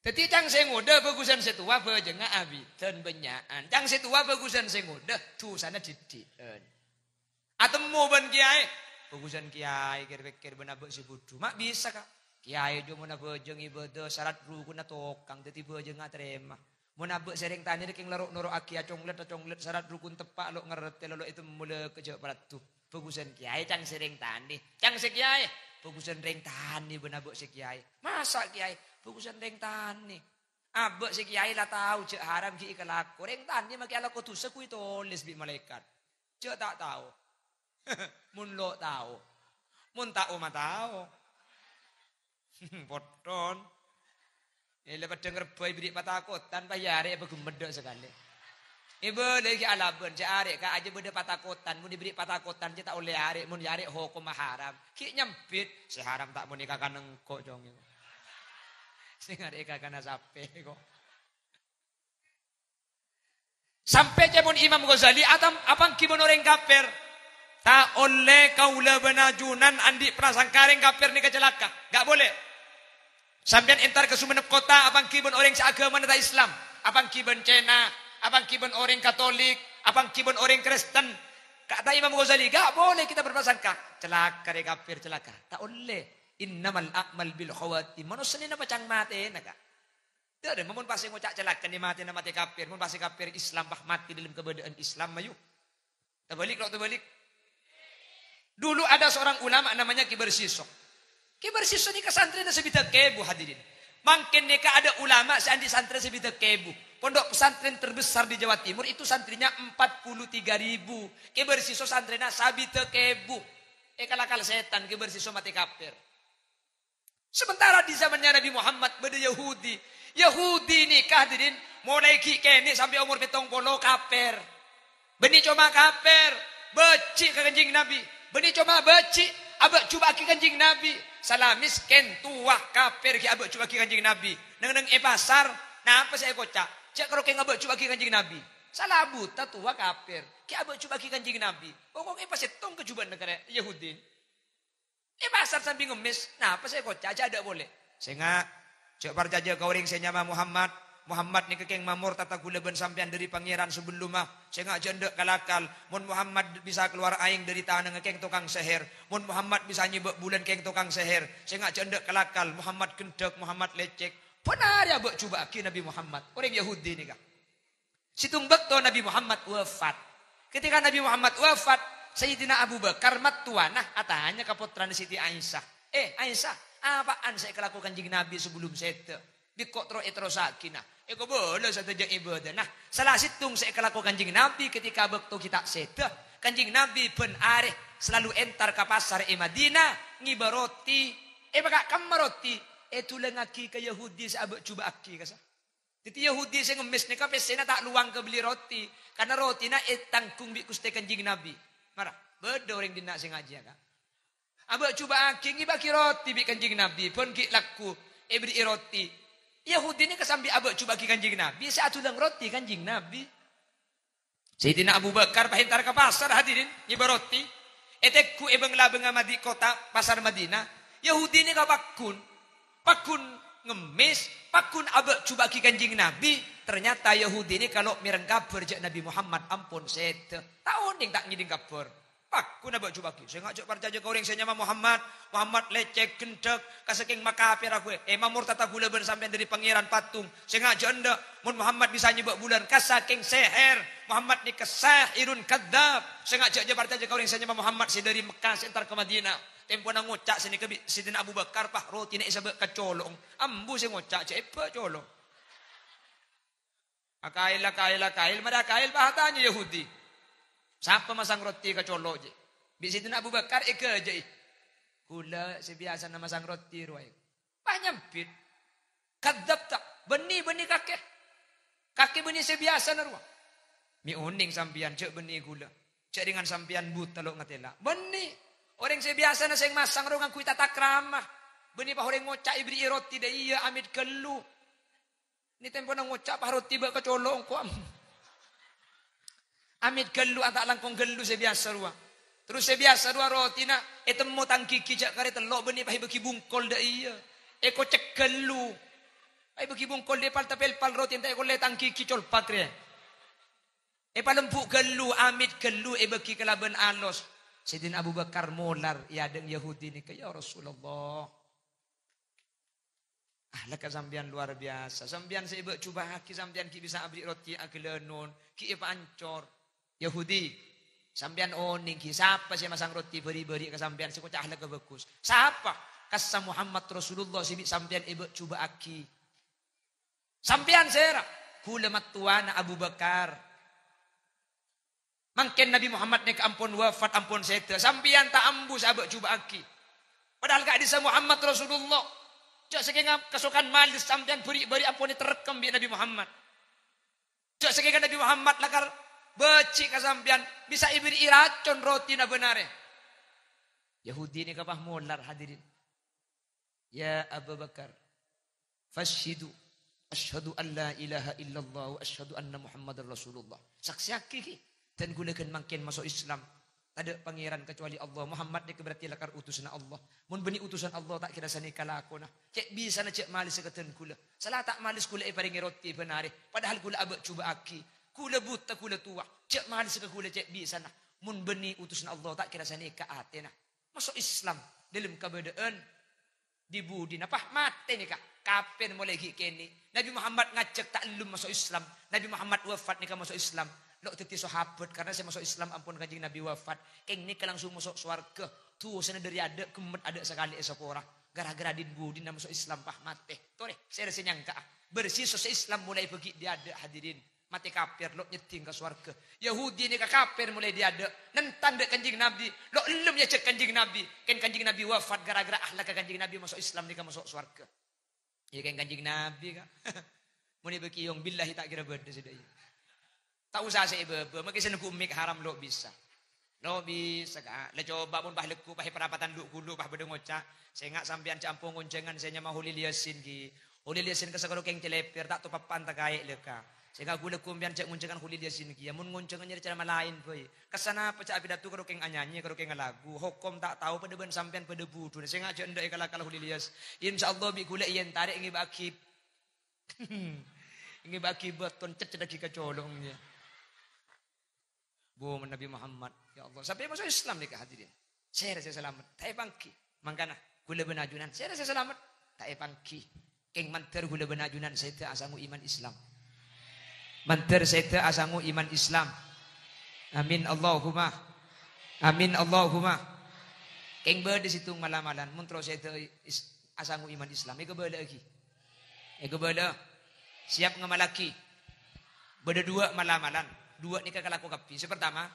Dhâddhi, cang sè ngodâ bhâghusân sè towa bhâjângnga abidhân bânnya'an. Cang sè towa bhâghusân sè ngodâ, dhusana dhiddhi'ân. Atemmo bân kèyaè, bhâghusân kèyaè kèr-pèkkèr bân abâ' sè budhu. Ma' bisa, Ka'. Kèyaè jhâ' mon abhâjâng ibâdâ sarat rukunna tokang, dhâddhi bhâjângnga tarèma. Mon abâ' sè rèng tanè rèng la ro'-noro'aghi aconglet-aconglet sarat rukun teppa' lo' ngartè lo' lo' ètemmo lè kejjhâ' paraddu. Bhâghusân kèyaè cang sè rèng tanè. Cang sè kèyaè, bhâghusân rèng tanè bân abâ' sè kèyaè. Masa' kèyaè, bhâghusân rèng tanè. Abâ' sè kèyaè la tao jhâ' haram ghi' èkalako. Rèng tanè makè alako dhusa ghu ètolès bi' malaèkat. Jhâ' ta' tao. Mon lo' tao. Mon tao ma' tao. Potton. Èlè padâ ngrebbhâ èberri' patakotan, pas è arè' èpaghemmet dâ' sakalè. Èbâlâi ghi' alabân, sè arè' ka' ajâ bâdâ patakotan, mon èberri' patakotan jhâ' ta' ollè arè', mon è arè' hokomma haram. Ghi' nyambit, sè haram ta' monè kakan engko', Cong. Sè ngarè' kakana sapè, ko'. Sampè' ca'èpon Imam Ghazali, atam-, apangghi bân orèng kafir. Ta' ollè kaulâ bân ajunan andi' prasangka rèng kafir nèka calaka. Ga' polè. Sampèyan entar ka Sumenep Kota, apangghi bân orèng sè aghâmana ta' Islam. Apangghi bân Cèna, apangghi bân orèng Katolik, apangghi bân orèng Kristen. Kata Imam Ghazali, ga' polè kita berprasangka. Calaka rè kafir, calaka. Ta' ollè. Innamal a'mal bil khawatim. Manossa nèka pacang matèna, Ka'. Dâ' remma mon pas sè ngoca' calaka nè matèna matè kafir, mon pas sè kafir Islam, pas matè dâlem kabâdâ'ân Islam, mayu. Tabâlik, lo' tabâlik. Dulu ada seorang ulama namanya Ki Barsiso. Ki Barsiso nèka santrèna sabidhâk èbu, hadirin. Mangkèn nèka ada ulama sè andi' santrè sabidhâk èbu. Pondok pesantren terbesar di Jawa Timur itu santrinya empat puluh tiga ribu. Ki Barsiso santrèna sabidhâk èbu. Èkal-akal sètan, Ki Barsiso matè kafir. Sementara di zamannya Nabi Muhammad bâdâ Yahudi. Yahudi nèka, hadirin, molaè ghi' kènè' sampè' omor pèttong polo kafir. Bânnè coma kafir, bâji' ka Kanjeng Nabi. Bânnè coma bâji', abâ' jubâ'aghi Kanjeng Nabi. Sala mèskèn, towa, kafir ghi' abâ' jubâ'aghi Kanjeng Nabi. Neng-enneng è pasar, napa sè èkoca'? Jhâ' karo kèng abâ' jubâ'aghi Kanjeng Nabi. Sala buta, towa, kafir. Ghi' abâ' jubâ'aghi Kanjeng Nabi. Pokokna èpasèttong ka jubâ'na karè Yahudi. È pasar sambi ngemmès, napa sè èkoca'? Jhâ' dâ' polè. Sènga', jhâ' parcajâ ka orèng sè nyama Muhammad. Muhammad nèka kèng mamortata kaulâ bân sampèyan dâri Pangèran sabellumma. Sènga' jhâ' endâ' kal-akal. Mon Muhammad bisa kalowar aèng dâri tanangnga, kèng tokang sèhèr. Mon Muhammad bisa nyèbâ' bulân, kèng tokang sèhèr. Sènga' jhâ' endâ' kal-akal. Muhammad ghendhâk, Muhammad lècèk. Bân arè abâ' jubâ'aghi Nabi Muhammad. Orèng Yahudi nèka. Sèttong bâkto Nabi Muhammad wafat. Ketika Nabi Muhammad wafat, Sayyidina Abu Bakar mattowana atanya ka pottrana Siti Aisyah, "Eh, Aisyah, apa'an sè èkalako Kanjeng Nabi sabellum sèdhâ? Bi' engko' terro èterrossaghi, na. Èkobâlâ sadhâjâ ibâdâna." Sala sèttong sè èkalako Kanjeng Nabi ketika bâkto ghi' ta' sèdhâ, Kanjeng Nabi bân arè salalu entar ka pasar è Madinah ngèbâ roti. Èpaka' kemma roti? Èdulângaghi ka Yahudi sè abâ' jubâ'aghi, kasa. Dhâddhi Yahudi sè ngemmès nèka pèssèna ta' lowang kabelli roti, karna rotina ètangghung bi' Ghustè Kanjeng Nabi. Mara, bâdâ orèng dinna' sè ngajiyâ, Ka'. Abâ' jubâ'aghi ngèbâ'aghi roti bi' Kanjeng Nabi, bân ghi' lagghu èberri'i roti. Yahudi nèka sambi abâ' jubâ'aghi Kanjeng Nabi, sè adulâng roti Kanjeng Nabi. Sayyidina Abu Bakar pas entar ka pasar, hadirin, ngèbâ roti. Ètegghu' è bâng-labângnga Madi-, kottha pasar Madinah. Yahudi nèka pagghun. Pagghun ngemmès, pagghun abâ' jubâ'aghi Kanjeng Nabi. Ternyata Yahudi nèka lo' mèreng kabhâr jhâ' Nabi Muhammad ampon sèdhâ. Ta' onèng ta' ngèdhing kabhâr. Pagghun abâ' jubâ'aghi. Sènga' jhâ' parcajâ ka orèng sè nyama Muhammad. Muhammad lècèk, ghendhâk, ka sakèng makafirra ghulâ. È, mamortata kaulâ bân sampèyan dâri Pangèran paddhung. Sènga' jhâ' endâ'. Mon Muhammad bisa nyèbâ' bulân, ka sakèng sèhèr. Muhammad nèka sahirun kadzdzab. Sènga' jhâ', jhâ' parcajâ ka orèng sè nyama Muhammad sè dâri Mekkah, sè entar ka Madinah. Tempona ngoca' sanèka bi' Sayyidina Abu Bakar, pas rotina èsabâ' ka colo'na. Ambu sè ngoca' jhâ' èbâ' colo'. Akaèl, akaèl, akaèl, marè akaèl, pas atanya Yahudi, "Sapa masang roti ka colo', jhi?" Bi' Sayyidina Abu Bakar èghâjâ'i. "Kaulâ sè biyasana masang roti, rowa." Pas nyambit. "Kadzdzabta, bânnè, bânnè kakè. Kakè bânnè sè biyasana rowa. Mè' onèng sampèyan, jhâ' bânnè kaulâ. Jhâ' rèngan sampèyan buta lo' ngatèla'. Bânnè. Orèng sè biyasana sè masang rowa ngangghuy tatakrama. Bânnè pas orèng ngoca' èberri'i roti dâ' iyâ, amèt ghâllu. Nè tempona ngoca' pas roti bâ' ka colo' engko', am. Amèt ghâllu, ata' langkong ghâllu sè biyasa rowa. Terros sè biyasa rowa rotina ètemmo tang ghighi jhâ' karè tello', bânnè pas èbâghi bungkol dâ' iyâ. Èkocèk ghâllu. Pas èbâghi bungkol dâ' èpal-tapèlpal rotina ta' èkollè tang ghighi colpak rèya. Èpalembu' ghâllu, amèt ghâllu, èbâghi kalabân alos." Sayyidina Abu Bakar molar è adâ'na Yahudi nèka, "Ya Rasulullah, ahlakka sampèyan lowar biyasa. Sampèyan sè èbâ' jubâ'aghi, sampèyan ghi' bisa aberri' roti aghâlânon, ghi' èpaancor." "Yahudi, sampèyan onèng ghi' sapa sè masang roti bâri'-bâri' ka sampèyan sè koca' ahlakka bhâghus? Sapa? Kassa Muhammad Rasulullah sè bi' sampèyan èbâ' jubâ'aghi. Sampèyan sèra?" "Kaulâ mattowana Abu Bakar." "Mangkèn Nabi Muhammad nèka ampon wafat, ampon sèdhâ. Sampèyan ta' ambu sè abâ' jubâ'aghi. Padahal ka'dissa' Muhammad Rasulullah. Jhâ' sakènga kasokan majlis sampèyan bâri'-bâri' ampon èterrekkam bi' Nabi Muhammad. Jhâ' sakènga Nabi Muhammad lakar bâji' ka sampèyan, bisa èberri'i racon rotina bân arè." Yahudi nèka pas molar, hadirin. "Ya Abu Bakar, Fasyhidu, asyhadu an la ilaha illallah wa asyhadu anna Muhammadar Rasulullah. Saksèyaghi, ghi. Dân kaulâ ghân mangkèn maso' Islam. Tadâ' pangèran kacuali Allah. Muhammad nèka berarti lakar utusanna Allah. Mon bânnè utusan Allah, ta' kèra sanèka lakona. Cè' bisana jhâ' malèssa ka dân kaulâ. Sala ta' malès kaulâ èparèngè roti bân arè, padahal kaulâ abâ'-jubâ'aghi. Kaulâ buta, kaulâ towa. Jhâ' malèssa ka kaulâ cè' bisana. Mon bânnè utusanna Allah, ta' kèra sanèka atèna. Maso' Islam dâlem kabâdâ'ân di-budina, pas matè nèka, kapèr molaè ghi' kènè'. Nabi Muhammad ngajhâk ta' ellum maso' Islam. Nabi Muhammad wafat nèka maso' Islam. Lo' dhâddhi sahabat, karna sè maso' Islam ampon Kanjeng Nabi wafat. Kèng nèka langsung maso' sowarghâ. Dusana dâri adâ' ghemmet adâ' sakalè èsapora. Gara-gara din-budina maso' Islam pas matè. Torè, sèra sè nyangka'a. Bersih sosè Islam molaè bâgi' dâri adâ', hadirin. Matè kapèr, lo' nyeddhing ka sowarghâ. Yahudi nèka kapèr molaè dâri adâ', nentang dâ' Kanjeng Nabi, lo' ellum èajhâk Kanjeng Nabi. Kèng Kanjeng Nabi wafat gara-gara ahlakka Kanjeng Nabi maso' Islam nèka maso' sowarghâ. Iyâ, kèng Kanjeng Nabi, Ka'. Mon èbâkèyong, billahi ta' kèra bâdâ sè dâ' iyâ. Ta' osa sè èbâbâ, makè sè neggu' mik haram lo' bisa. Lo' bisa, Ka'. La coba mon pas lagghu', pas è parapatan lu'-ghulu', pas bâdâ ngoca', "Sènga' sampèyan jhâ' ampo ngonjhângan sè nyama Kholil Yasin, ghi." Kholil Yasin ka sakaro kèng calèpèr, ta' topapan ta' kaè lè, Ka'. Sènga' ghulâ ghun sampèyan jhâ' ngonjhângan Kholil Yasin kèya. Mon ngonjhângan nyarè cara malaèn bhâi. Kassa napa jhâ' apidato karo kèng anyanyè, karo kèng alagu. Hokom ta' tao, padâ bân sampèyan padâ budhuna. Sènga' jhâ' endâ' èkala-kala Kholil Yas-, insya Allah bi' ghulâ èyèn tarè' ngèbâ'aghi. Ngèbâ'aghi bâton cèt-cèttaghi ka colo' ngèya. Bu, Nabi Muhammad. Ya Allah, sampè' maso' Islam nèka, hadirin. Sèra sè salamet, ta' èpangghi. Mangkana, ghulâ bân ajunan, sèra sè salamet, ta' èpangghi. Kèng mandhâr ghulâ bân ajunan sèdhâ asango iman Islam. Mandhâr sèdhâ asango iman Islam. Amin Allahumma. Amin Allahumma. Kèng bâdâ sèttong mala-malan, mon terro sèdhâ is-, asango iman Islam, èkabâlâ'aghi. Èkabâlâ. Siap ngamallaghi. Bâdâ duwâ' mala-malan. Duwâ' nèka kalako kabbhi. Sè partama,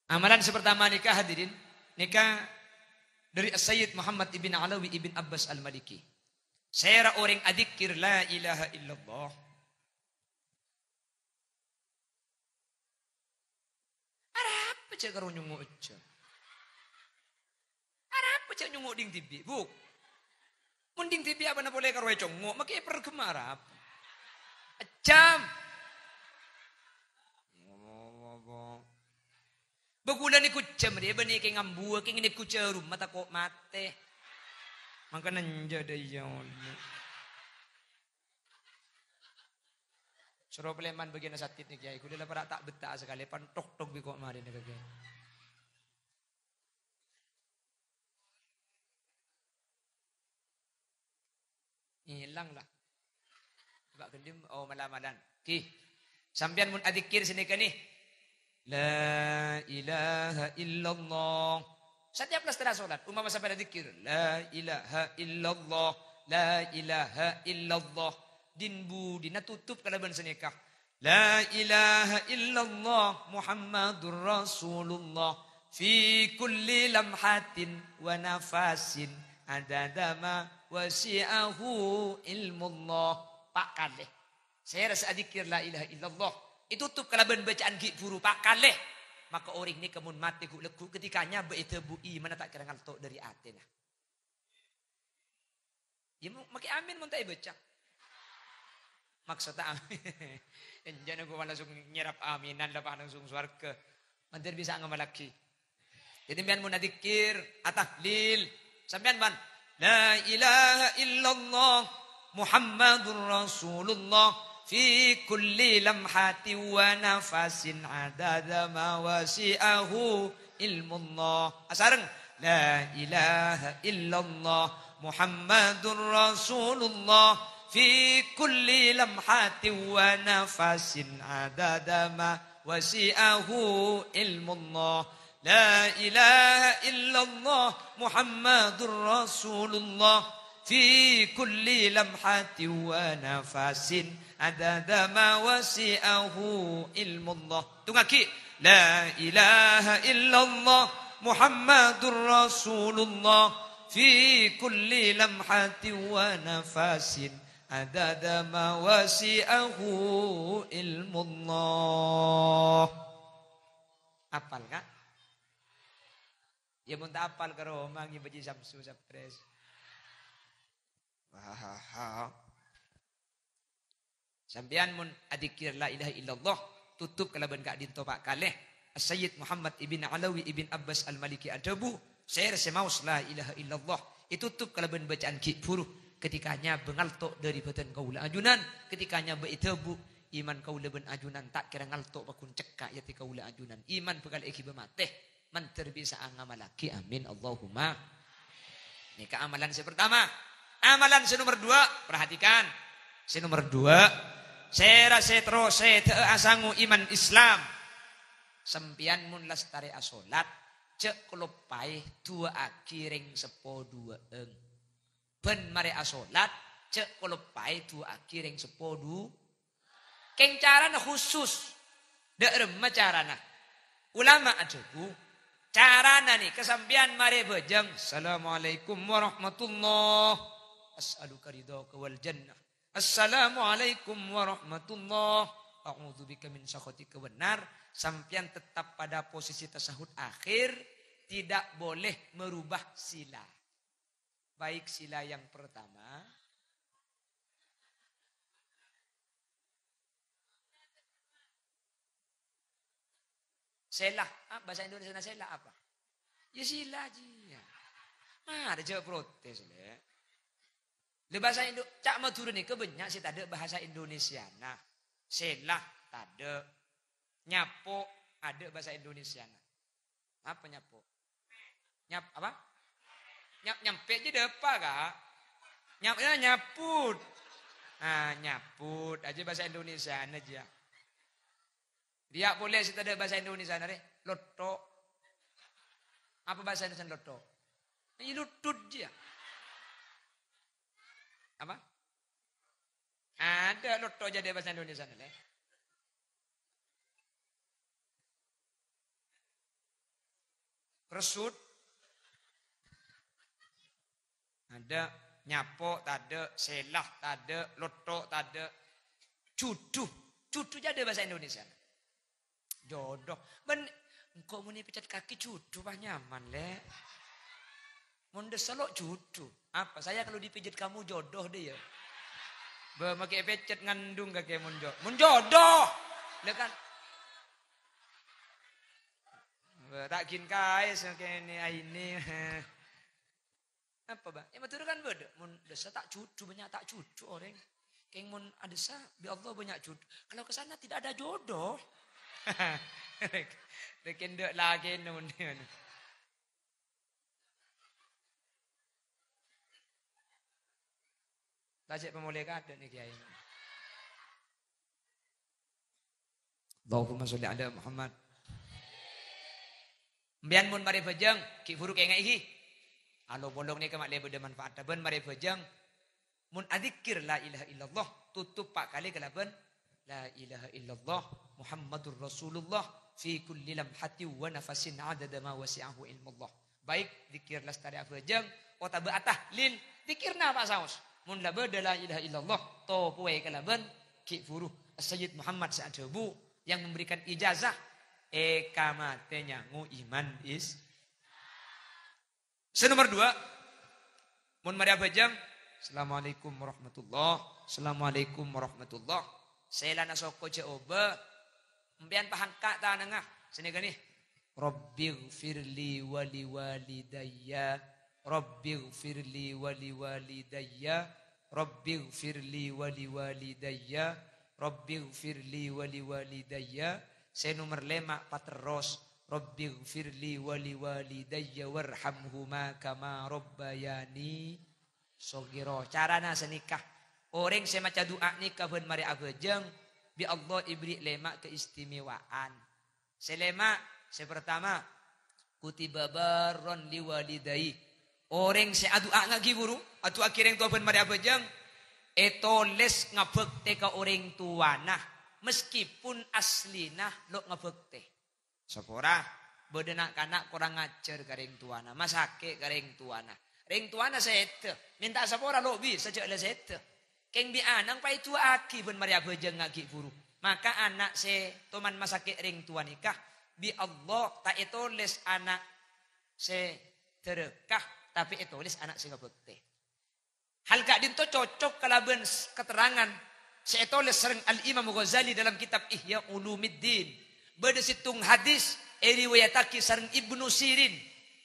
amalan sè partama nèka, hadirin, nèka dâri As-Sayyid Muhammad ibn Alawi ibn Abbas Al-Maliki. Sèra orèng adzikir la ilaha illallah. Arapa jhâ' karo nyongngo' ejjhâm? Arapa jhâ' nyongngo' dhing dhibi', Bu'? Mon dhing dhibi' apana polè karo ècongngo', makè èperghem arapa? Ejjhâm. Bâ ghulâ nèko ejjhâm rèya bânnè kèng ambuwâ, kèng nèko jhârumma tako' matè. Mangkana enjâ' dâ' iyâ, olle. Soro palèman bâgiyânna sattit nèka, Kèyaè. Ghulâ la para' ta' betta'a sakalè, pan tok-tok bi' ko' marèna ka Kèyaè. Èlang la. Bâ' ghâllu, oh, mala-malan. Ghi. Sampèyan mon adzikir sanèka nè. La ilaha illallah. Setiap la setengah salat, umpama sampèyan adzikir, la ilaha illallah, la ilaha illallah. Din-budina tutup kalabân sanèka. La ilaha illallah Muhammadur Rasulullah fi kulli lamhatin wa nafasin adada ma wasi'ahu ilmullah. Pa' kalè. Sèra sè adzikir la ilaha illallah ètutup kalabân bâca'an ghi' bhuru pa' kalè. Maka orèng nèka mon matè ghu'-lagghu' ketika nyabâ èdhâbu imanna ta' kèra ngalto' dâri atèna. Ya, ma-, makè amin mon ta' èbâca. Maksodda amin. Enjâ' nèko langsung nyerap aminan, la pas langsung sowarghâ. Mandhâr bisa ngamallaghi. Dhâddhi sampèyan mon adzikir, atahlil, sampèyan, pan, "La ilaha illallah Muhammadur Rasulullah fi kulli lamhatin wa nafasin adada ma wasi'ahu ilmullah." Asareng, "La ilaha illallah Muhammadur Rasulullah fi kulli lamhatin wa nafasin adada ma wasi'ahu ilmullah. La ilaha illallah Muhammadur Rasulullah fi kulli lamhatin wa nafasin adada ma wasi'ahu ilmullah." Tongngaghi. La ilaha illallah Muhammadur Rasulullah fi kulli lamhatin wa nafasin adada ma wasi'ahu ilmullah. Apal, Ka'? Ya, mon ta' apal ka roma ngibâ Ji Samsu Sapres. Hahaha. Sampèyan mon adzikir la ilaha illallah, totop kalabân ka'dinto pa' kalè. As-Sayyid Muhammad ibn Alawi ibn Abbas Al-Maliki adhâbu, "Sèra sè maos la ilaha illallah, ètotop kalabân bâca'an ghi' bhuru, ketika nyabâ ngalto' dhâri bhâdhân kaulâ ajunan, ketika nyabâ èdhâbu, iman kaulâ bân ajunan ta' kèra ngalto' paggun cekka' è atè kaulâ ajunan. Iman bhâkal èghibâ matè." Mandhâr bisa'a ngamallaghi. Amin. Allahumma. Nèka amalan sè pertama. Amalan sè nomer dua, perhatikan. Sè nomer dua, sèra sè terro sè dâ'â asango iman Islam. Sampèyan mon lastarè asolat, jhâ' kaloppaè du'aaghi rèng seppo duwâ'ân. Bân marè asolat, jhâ' kaloppaè du'aaghi rèng seppo du-, Kèng carana khusus. Dâ' remma carana? Ulama adhâbu, carana nèka sampèyan marè bhâjâng, "Assalamualaikum warahmatullah. As'aluka ridhaka wal jannah. Assalamualaikum warahmatullah. A'udzubika min sakhatika wan nar." Sampèyan tetap pada posisi tasahud akhir, tidak boleh merubah sila. Baik sila yang pertama, sela. Ah, bahasa Indonesiana sela apa? Ya sila aja. Mara jhâ' protes, Lè'. Lè bahasa Indo-, ca' Madhurâ nèka bânnya' sè tadâ' bahasa Indonesiana. Sela tadâ'. Nyapo' adâ' bahasa Indonesiana. Apa nyapo'? Nyap-, apa? Nyap-, nyampe' jiyâ dâpa', Ka'. Nyap-, ya, nyaput. Ah, nyaput. Aja bahasa Indonesiana jiyâ. Rèya polè sè tadâ' bahasa Indonesiana rè, lotto'. Apa bahasa Indonesia lotto'? Iyâ, lutut jiyâ. Apa? Adâ' lotto' jiyâ bahasa Indonesiana, Lè'. Resut. Adâ', nyapo' tadâ', sela tadâ', lotto' tadâ'. Judhu. Judhu jiyâ adâ' bahasa Indonesia. Jodoh. Bân, engko' mon èpècet kakè judhu pas nyaman, Lè'. Mon dâssa lo' judhu. Apa? Saya kalau dipijit kamu jodoh deh ya. Bâ, makè èpècet ngandung kakè mon jo-, mon jodoh. Lè' kan. Bâ, ta' ghin kaè sè kènè' aènè. Apa, Bang? È Madhurâ kan bâdâ. Mon dâssa ta' judhu, bânnya' ta' judhu orèng. Kèng mon adâssa, bi' Allah bânnya' judhu. Kalau ke sana tidak ada jodoh. Rèken dâ' lakèna mon. La cè' pamolè kadâ' nè, Kèyaè. Allahumma sholli ala Muhammad. Sampèyan mon marè bhâjâng, ghi' bhuru kèngè'è ghi. Alo-polong nèka ma' lè bâdâ manfaatta. Bân marè bhâjâng, mon adzikir la ilaha illallah, totop pa' kalè kalabân la ilaha illallah Muhammadur Rasulullah fi kulli lamhatin wa nafasin adada ma wasi'ahu ilmullah. Baik dzikir lastarè abhâjâng otabâ atahlil, dzikir napa saos? Mon la bâdâ la ilaha illallah, topowè kalabân ghi' bhuru. As-Sayyid Muhammad sè adhâbu, yang memberikan ijazah, "È kamatè nyango iman is." Sè nomer dua, mon marè abhâjâng, "Assalamualaikum warahmatullah, assalamualaikum warahmatullah." Sèlana soko jhâ' obâ, sampèyan pahangka' tanangnga. Sè nèka nè. "Rabbighfirli wa liwalidayya, Rabbighfirli wa liwalidayya, Rabbighfirli wa liwalidayya, Rabbighfirli wa liwalidayya." Sè nomer lèma' paterros, "Rabbighfirli wa liwalidayya warhamhuma kama rabbayani shaghira." Carana sanèka. Orèng sè maca du'a nèka bân marè abhâjâng, bi' Allah èberri' lèma' keistimewaan. Sè lèma', sè partama, "Kutiba barron liwalidayhi." Orèng sè adu'a ngaghi buru, adu'aaghi rèng towa bân marè abhâjâng, ètolès ngabhâktè ka orèng towana, meskipun aslina lo' ngabhâktè. Sapora, bâdâ na'-kana' korang ajhâr ka rèng towana, masakè' ka rèng towana. Rèng towana sèdhâ, mènta'a sapora lo' bisa jhâ' la sèdhâ. Kèng bi' ana' èpaèdu'aaghi bân marè abhâjâng ngaghi buru. Maka ana' sè toman masakè' rèng towa nèka, bi' Allah ta' ètolès ana' sè dhârâka, tapè ètolès ana' sè ngabhâktè. Hal ka'dhinto cocok kalabân s-, katerrangan sè ètolès sareng Al-Imam Ghazali dalam kitab Ihya Ulumuddin. Bâdâ sèttong hadis èriwayattaghi sareng Ibnu Sirin,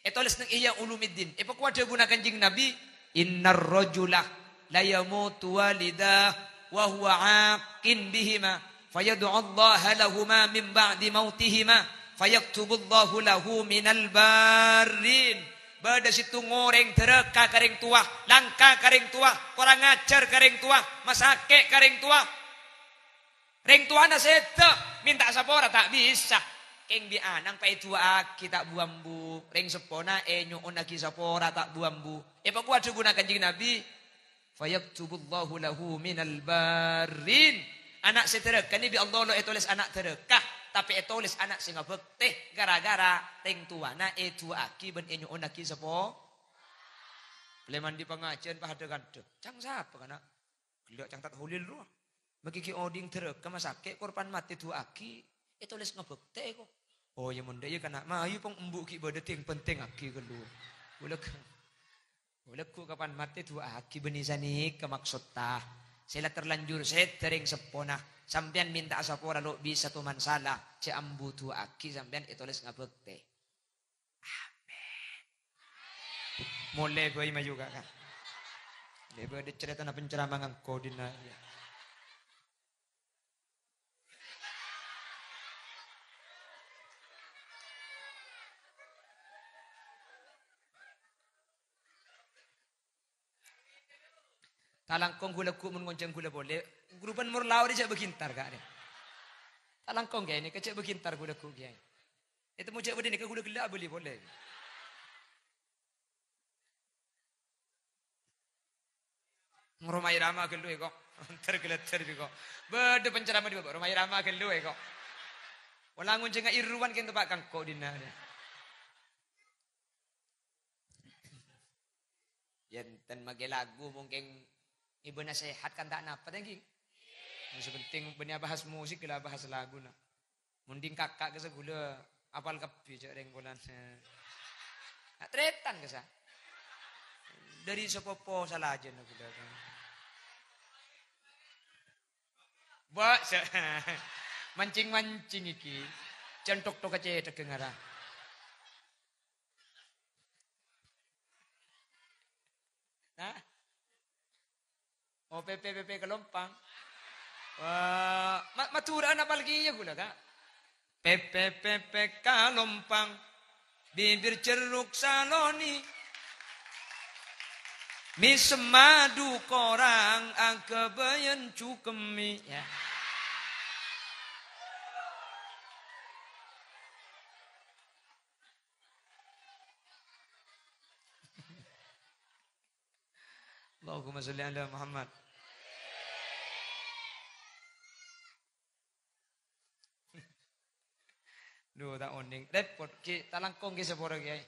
ètolès neng Ihya Ulumuddin. Èpakowa dhâbuna Kanjeng Nabi, "Innar rajula layamutu walidah wa huwa aqin bihima." Fayad'ullaha lahuma min ba'di mautihima, fayaktubullahu lahu minal barrin. Bâdâ sèttong orèng dârâka ka rèng towa, langka ka rèng towa, korang ajhâr ka rèng towa, masakè' ka rèng towa. Rèng towana sèdhâ, mènta sapora ta' bisa. Kèng bi' ana' pas èdu'aaghi ta' bu-ambu, rèng seppona ènyo'onnaghi sapora ta' bu-ambu. Èpakowa dhâbuna Kanjeng Nabi, "Fayaktubullahu lahu minal barrin." Ana' sè dârâka nè bi' Allah lo' ètolès ana' dârâka, tapè ètolès ana' sè ngabhâktè, ghârâ-ghârâ rèng towana èdu'aaghi bân ènyo'onnaghi sapo-, polè mandi pangajiân padâ kantha. Cang sapa kana'? Ghellâ' cang Tat Holil rowa. Maghi ghi' odi'na dârâka masakè', korban matè du'aaghi, ètolès ngabhâktè ko. Oh, iyâ, mon dâ' iyâ kana' mayu pong embu' ghi' bâdâ ding-pentèngngaghi ghâllu. Bulâ Ghu kapan matè du'aaghi bânnè sanèka maksotta. Sè la terlanjur sèdhâ rèng seppona. Sampèyan mènta sapora lo' bisa toman sala. Jhâ' ambu du'aaghi sampèyan ètolès ngabhâktè. Amin. Molè bhâi mayu, Ka', Ka'. Lè bâdâ carètana penceramah ngangko dinna', iyâ. Talangkong ghu-lagghu mon ngonjhâng ghulâ polè. Ghrupan mor lao rè jhâ' bâghi entar, Ka', rè. Talangkong, Kèyaè, nèka jhâ' bâghi entar ghu-lagghu, Kèyaè. Ètemmo jhâ' bâdâ nèka ghulâ ghellâ' abâli polè. Rhoma Irama ghâllu, è, ko'. Ter-ghâlâter bi', ko'. Bâdâ penceramah di bâbâ Rhoma Irama ghâllu, è, ko'. Pola ngonjhângnga Irwan kèng teppa' kangko dinna', rè. Yènten makè lagu mungkin ibu nasehat kan ta' napa, ta' ènggi? Sè penting bânnè abahas musik, ghellâ' abahas laguna. Mon ding kaka' kassa ghulâ apal kabbhi jhâ' rèng polana. Na' tarètan kassa. Dâri sapopo salajânna ghulâ. Ba', sa-, mancing-mancing iki. Jhân tok-tok kacèthagghâ ngara. Nah. Oh, P P, P P Kalompang. Wah, Ma-, Madhurâ'ân apal kèya ghulâ, Ka'. P P, P P Kalompang. Bibir jeruk saloni. Mè' semmadu korang aghâbâyân jhukemmè. Ya. Allahumma sholli ala Muhammad. Dhu, ta' onèng. Rèpot, Ki. Talangkong, Ki, sapora, Kèyaè.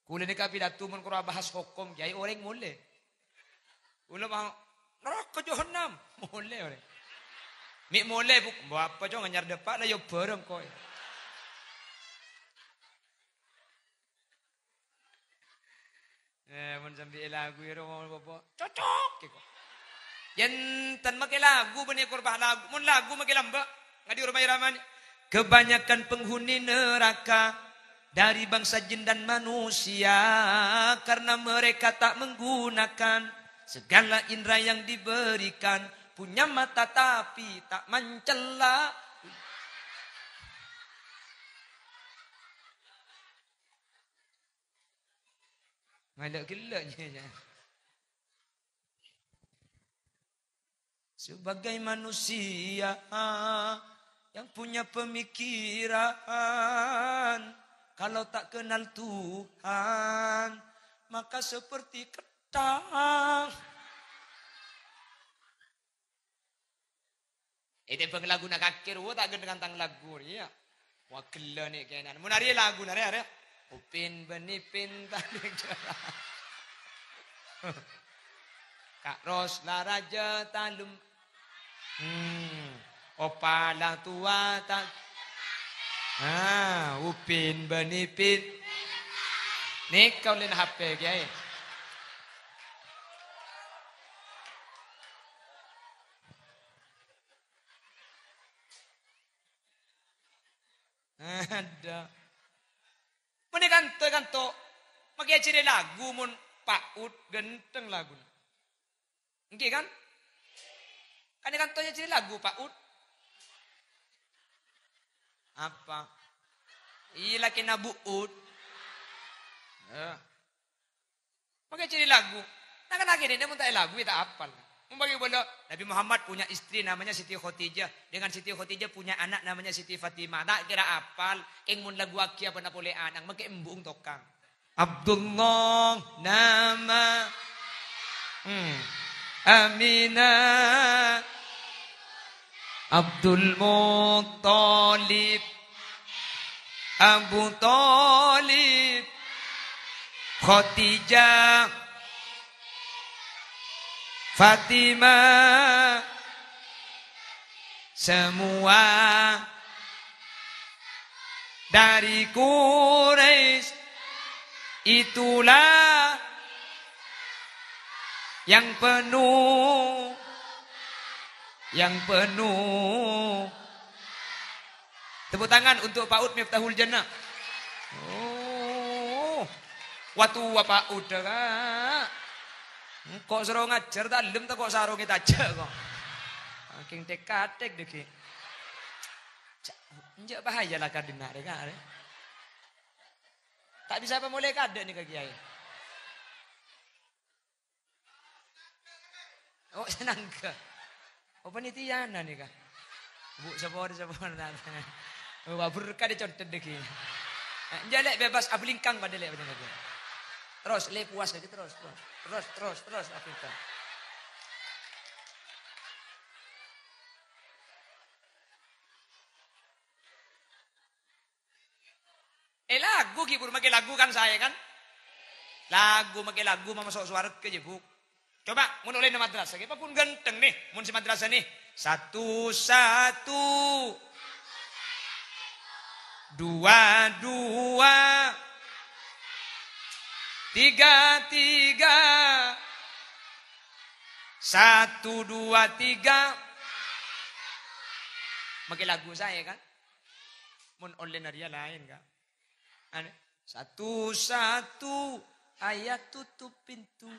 Ghulâ nèka pidato mon koro abahas hokom, Kèyaè, orèng molè. Ghulâ mau, "Naraka jahannam." Molè orèng. Mè' molè, Bu. Mbok apa, Cong, anyar dâpa' la iyâ bhâreng, koy. Eh, mon sambi èlagu iyâ, Romo, Bapak. Cocok, kèko. Yènten makè lagu, bânnè korbah lagu. Mon lagu makè lambâ'. Ngadhi Rhoma Irama nè. Kebanyakan penghuni neraka dari bangsa jin dan manusia karena mereka tak menggunakan segala indera yang diberikan. Punya mata tapi tak mencela. Ngala' ghellâ' nyè, nyè. Sebagai manusia yang punya pemikiran, kalau tak kenal Tuhan, maka seperti kentang. Ètèmbhâng laguna kakè rowa ta' ghândhâng tang lagu rèya. Wah, ghellâ' nè' kènè'an. Mon arèya laguna rè, arèya. Upin bân Ipin tanding jârâ. Ka'ros la rajâ talem. Hmm. Opa la towa ta'. Ah, Upin bân Ipin. Nèka ollèna H P, Kèyaè. Ada. Mènè kanto, kanto. Makè ajhâri lagu mon Pa' Ut, ghântheng laguna. Èngghi, kan? Kan è kanto ajhâri lagu, Pa' Ut. Apa? Iyâ, lakèna Bu Ut. Eh. Makè ajhâri lagu. Nah, kan akhirnya mon ta' èlagu, ya ta' apal. Mon bagi bola, Nabi Muhammad punya istri namanya Siti Khadijah. Dengan Siti Khadijah punya anak namanya Siti Fatimah. Ta' kèra apal. Kèng mon laguwaghi apana polè ana', makè embu'eng tokang. Abdullah nama. Hmm. Aminah. Abdul Muttalib. Abu Thalib. Khadijah. Fatimah. Semua dari Quraisy, itulah yang penuh, yang penuh. Tepuk tangan untuk Pa' Ut Miftahul Jannah. Oh. Wah, towa Pa' Ut, Ka'. Engko' soro ngajhâr ta' ellem ta' ko' sarongè tajâ' ko'. Saking tek-katek dâggi'. Ca-, enjâ' bahaya la kadinna' rè, Ka', rè. Ta' bisa apa molè kadâ' nèka, Kèyaè? Oh, senangga. Oh, panitiana nèka. Bu, sapor, sapor, nata. Oh, wah, berkah dè contet dâggi'. Eh, enjâ' lè' bebas, abâlingkang padâ lè', padâ lè'. Terros, lè' puas lagi, terros, terros. Terros, terros, terros, abâlingkang. Eh, lagu, ghi, Bu, makè lagu kan saè, kan? Lagu, makè lagu, mamaso' sowarghâ, yâ, Bu. Coba, mon ollèna madrasah, ghi, paggun ghântheng, nè, mon sè madrasah, nè. Satu, satu. Dua, dua. Tiga, tiga. Satu, dua, tiga. Makè lagu saè, kan? Mon ollèna rèya laèn, Ka'. Anè, satu-satu, ayah tutup pintu.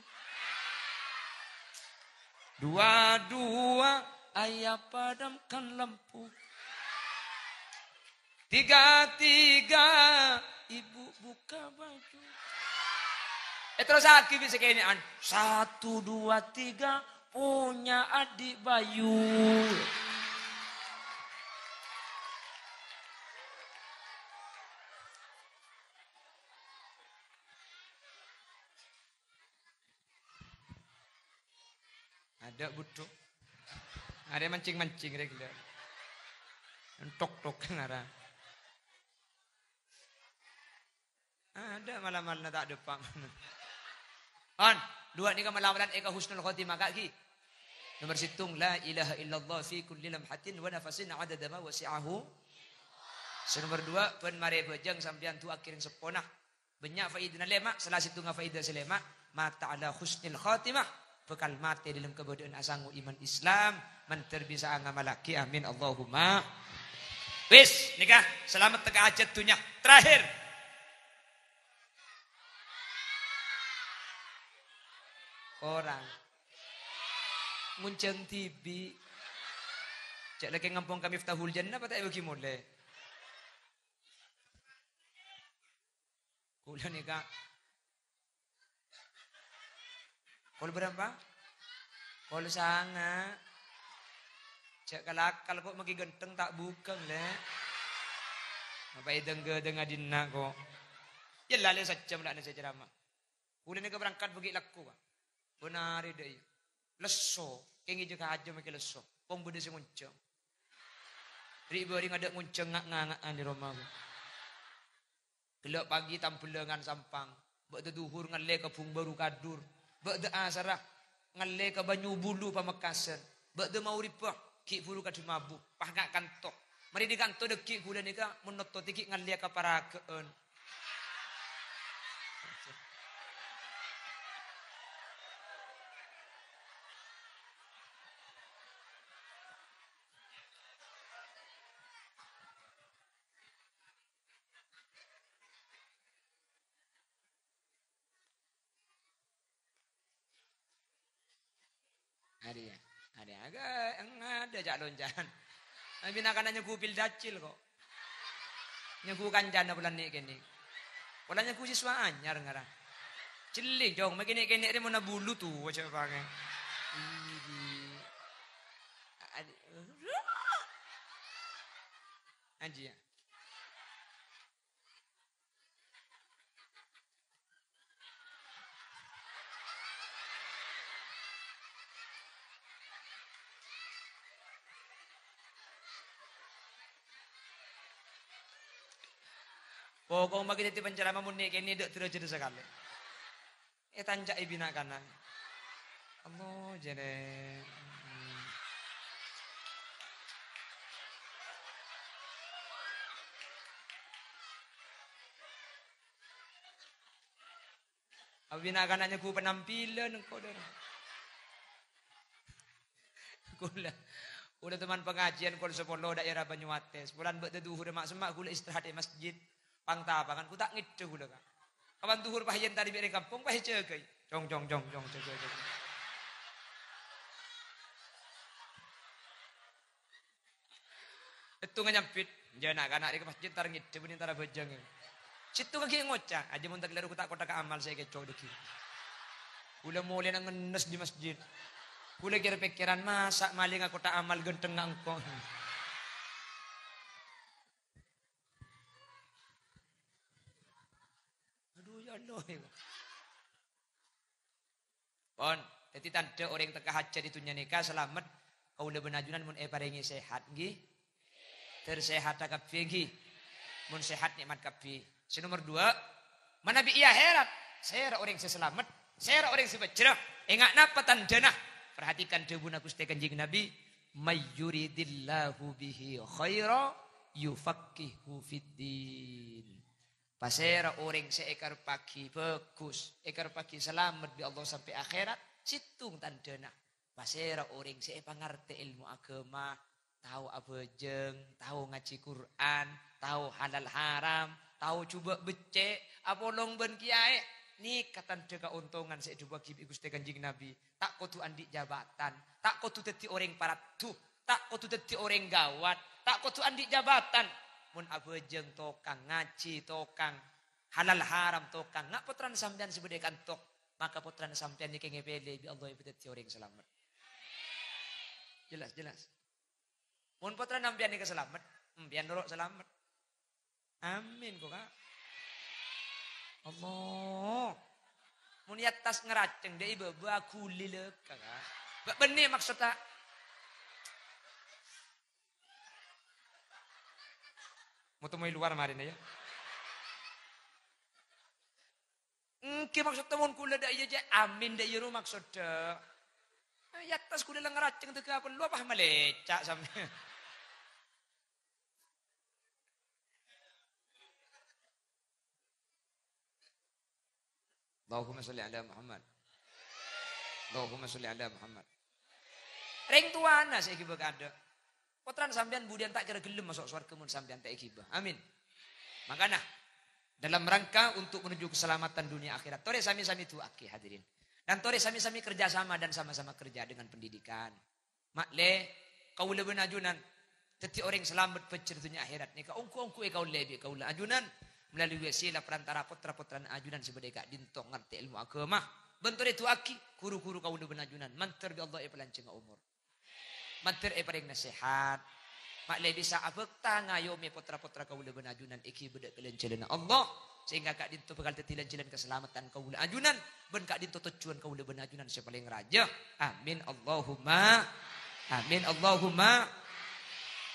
Dua-dua, ayah padamkan lampu. Tiga-tiga, ibu buka baju. Eh, terros lagi bisa kènè'an. Satu, dua, tiga, punya adik bayu. Ada, budhu. Ada mancing-mancing, rè, gila. Entok-tok, ngara. Ada malam-malam tak depan. On, dua nèka malam-malam eka husnul khotimah, Ka', ghi. Nomor sèttong, la ilaha illallah fi kulli lamhatin wa nafasin adada ma wasi'ahu. Sè nomor dua, bân marè bhâjâng sampèyan du'a kèrèng seppona. Bânnya' faidana lèma', sala sèttongnga faida sè lèma', mata ala husnil khatimah, bhâkal matè dâlem kabâdâ'ân asango iman Islam, mandhâr bisa'a ngamallaghi. Amin, Allahumma. Wis, nèka, salamet ka hajat dhunnya. Terakhir. Korang. Ngonjhâng dhibi'. Jhâ' lakè ngampong ka Miftahul Jannah, apa ta' èbâghi molè? Kaulâ nèka. Pokol berapa? Pokol sanga. Jhâ' kal-akal ko' maghi ghântheng ta' bhukeng, Lè'. Apa èdâng-ghâdâng adinna ko'. Yâ, la, Lè', sajjhâm la' nèka sè ceramah. Kaulâ nèka berangkat bâgi' lako, Ka'. Bân arè dâ' iyâ. Lesso, kèng èjâ kajâ makè lesso. Pong bâdâ sè ngonjhâng. Ri'-bâri' ngadâ' ngonjhâng nga'-nganga'an è roma, Ka'. Ghellâ' pagi tambellângan Sampang, bâ'dâ dhuhur ngallè ka Bung Baru Kadur, bâ'dâ asarra ngallè ka Banyubulu Pamekasan, bâ'dâ maghribbhâ ghi' buru ka Dhemabu, pas nga' kanto. Marè dâri kanto dâggi' kaulâ nèka mon notto' ghi' ngallèya ka Paragâ'ân. Arèya. Arèya. Aga, engada ca'-lonca'. Abina kana nyenggu pil dacil kok. Nyenggu kancana polana nè'-kènè'. Pola nyenggu siswa anyar ngara. Cellèng, Cong. Mangkèn nè'-kènè' rè monna bulu tuwâ jhâ' pangè. Adi. Anjiyâ. Pokok mangkèn dhâddhi penceramah mon nè'-kènè' dâ' derajat sakalè. Ètanca'è bi' na'-kana'. Allah, jârèya. Abina kana' nyenggu penampilan engko', Dor. Kaulâ, kaulâ teman pengajian kol sapolo daerah Banyuates. Polana bâdâ dhuhur ma'-, semma' kaulâ istirahat è masjid. Pang-tapangan, ku ta' ngèdhâ kaulâ, Ka'. Kapan dhuhur pas èyèntari bi' rèng kampong, pas èjâgâi. Jong, jong, jong, jong, jâgâ, jâgâ. Sèttonga nyambit, "Jâ' na'-kana' rè ka masjid, entar ngèdhâ bânnè entar abhâjâng." Sèttonga ghi' ngoca', "Ajâ mon ta' ghellâ' rowa ta' kottha' ka amal sè èkèco' dhâggi'." Kaulâ molèna ngennes di masjid. Kaulâ kèr-pèkkèran, "Masa' malènga kottha' amal ghântengnga engko'?" Adu, ya Allah, ya. Pon, dhâddhi tandhâ orèng tekka hajhât è dhunnya nèka salamet, kaulâ bân ajunan mon èparèngè sehat, ngghi? Ter-, sehat kabbhi, ngghi? Mon sehat, nè'mat kabbhi. Sè nomer duwâ', manabi è akhèrat, sèra orèng sè salamet, sèra orèng sè bhâjjhrâ, enga' napa tandhâna? Perhatikan dhâbuna Ghustè Kanjeng Nabi, "May yuridillahu bihi khaira yufaqqihhu fid din." Pasèra orèng sè èkarebbhâghi bhâghus, èkarebbhâghi salamet bi' Allah sampè' akhèrat, sèttong tandhâna. Pasèra orèng sè èpangartè èlmo aghâma, tao abhâjâng, tao ngajhi Qur'an, tao halal haram, tao jhubâ' beccè', apolong bân kèyaè. Nèka tandhâ kaontongan sè èdhâbuwâghi bi' Ghustè Kanjeng Nabi. Ta' kodhu andi' jabatan, ta' kodhu dhâddhi orèng paraddhu, ta' kodhu dhâddhi orèng ghâwât, ta' kodhu andi' jabatan. Mon abhâjâng tokang, ngajhi tokang, halal haram tokang, nga' pottrana sampèyan sè bâdâ è kanto, maka pottrana sampèyan nèka ngèpèlè bi' Allah èpadhâddhi orèng salamet. Jelas, jelas. Mon pottrana sampèyan nèka salamet, sampèyan noro' salamet. Amin, ko, Ka'. Allah. Mon è attas ngaraceng, dâ' è bâbâ aghuli lè, Ka'. Bâ-, bânnè maksodda. Mau temui luar marèna, ya. Èngghi maksodda mon kaulâ dâ' iyâ, jâ', amin dâ' iyâ ro maksodda. È attas kaulâ la ngaraceng tèghâ pello apa malèca' sampèyan. Allahumma sholli ala Muhammad. Allahumma sholli ala Muhammad. Rèng towana sè èghibâ kaadâ'. Pottrana sampèyan budiyân ta' kèra ghellem maso' sowarghâ mon sampèyan ta' èghibâ. Amin. Mangkana, dalam rangka untuk menuju keselamatan dunia akhirat, torè sami-sami du'aaghi, hadirin. Dan torè sami-sami kerja sama dan sama-sama kerja dengan pendidikan. Ma'lè, kaulâ bân ajunan dhâddhi orèng salamet bhâjjhrâ dhunnya akhèrat nèka ongghu-ongghu èkaollè bi' kaulâ ajunan melalui wasilah perantara pottra-pottrana ajunan sè bâdâ è ka'dinto ngartè èlmo aghâma. Bân torè du'aaghi ghuru-ghuru kaulâ bân ajunan, mandhâr bi' Allah èpalanjhângnga omor. Mandhâr èparèngana sehat. Ma'lè bisa abhâkta ngayomè pottra-pottra kaulâ bân ajunan èghibâ dâ' ka lan-jhâlânna Allah, sehingga ka'dinto bhâkal dhâddhi lan-jhâlân kasalameddhân kaulâ ajunan, bân ka'dinto tojjhuwân kaulâ bân ajunan sè palèng rajâ. Amin, Allahumma amin, Allahumma.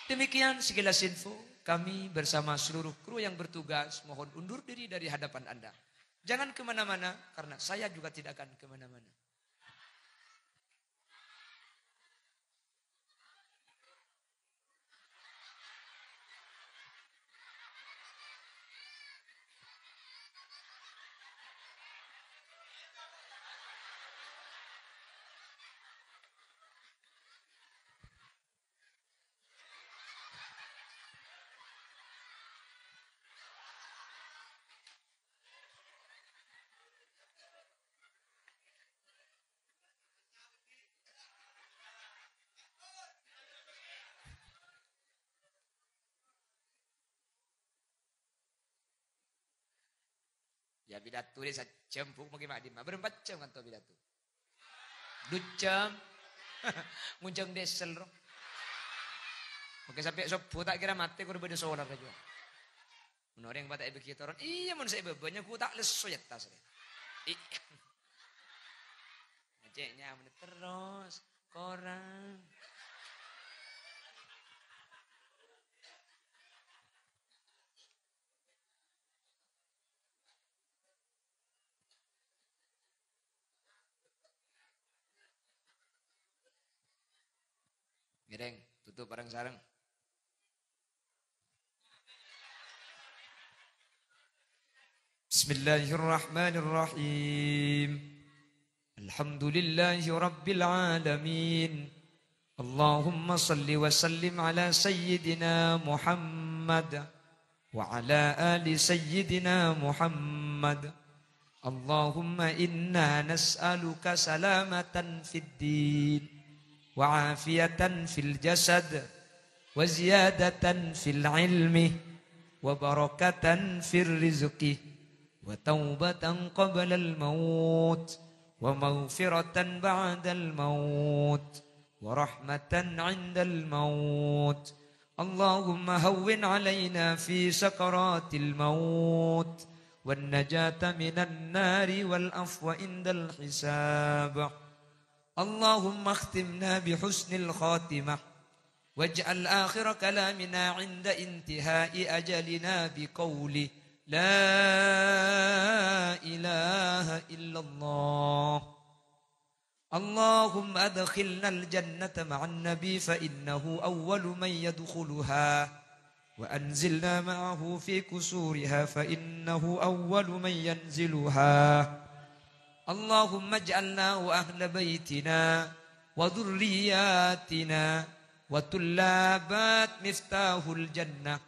Demikian sekilas info. Kami bersama seluruh kru yang bertugas mohon undur diri dari hadapan Anda. Jangan kemana-mana, karena saya juga tidak akan kemana-mana. Ya, pidato rè sajjhâm, Bu, mangkè ma' dimma? Bârâmpa jhâm kanto pidato? Du jhâm. Ngonjhâng diesel, ro. Mangkè sampè' sobbhu ta' kèra matè, kor bâdâ solar jhuwa. Mon orèng patè bâgi toron, iyâ, mon sè bâbâ nyaku ta' lesso è attas rè. I-, ngajhâk nyamana terros, korang. Ngèrèng, tutup parèng-sarèng. Bismillahirrahmanirrahim. Alhamdulillahi rabbil alamin. Allahumma salli wa sallim ala sayyidina Muhammad wa ala ali sayyidina Muhammad. Allahumma inna nas'aluka salamatan fid din, wa afiyatan fil jasad, wa ziyadatan fil ilmi, wa barakatan fir rizqi, wa taubatan qablal maut, wa maghfiratan ba'dal maut, wa rahmatan 'indal maut. Allahumma hawwin 'alaina fi sakaratil maut, wan najata minan nari wal afwa 'indal hisab. Allahumma akhtimna bi husnil khatimah, waj'al akhira kalamina 'inda intihai ajalina bi qauli, la ilaha illallah. Allahumma adkhilnal jannata ma'an nabi fa innahu awwalu man yadkhuluha, wa anzilna ma'ahu fi qusuriha fa innahu awwalu man yanziluha. Allahumma ij'alna wa ahla baitina wa dhurriyyatina wa tullabat miftahul jannah.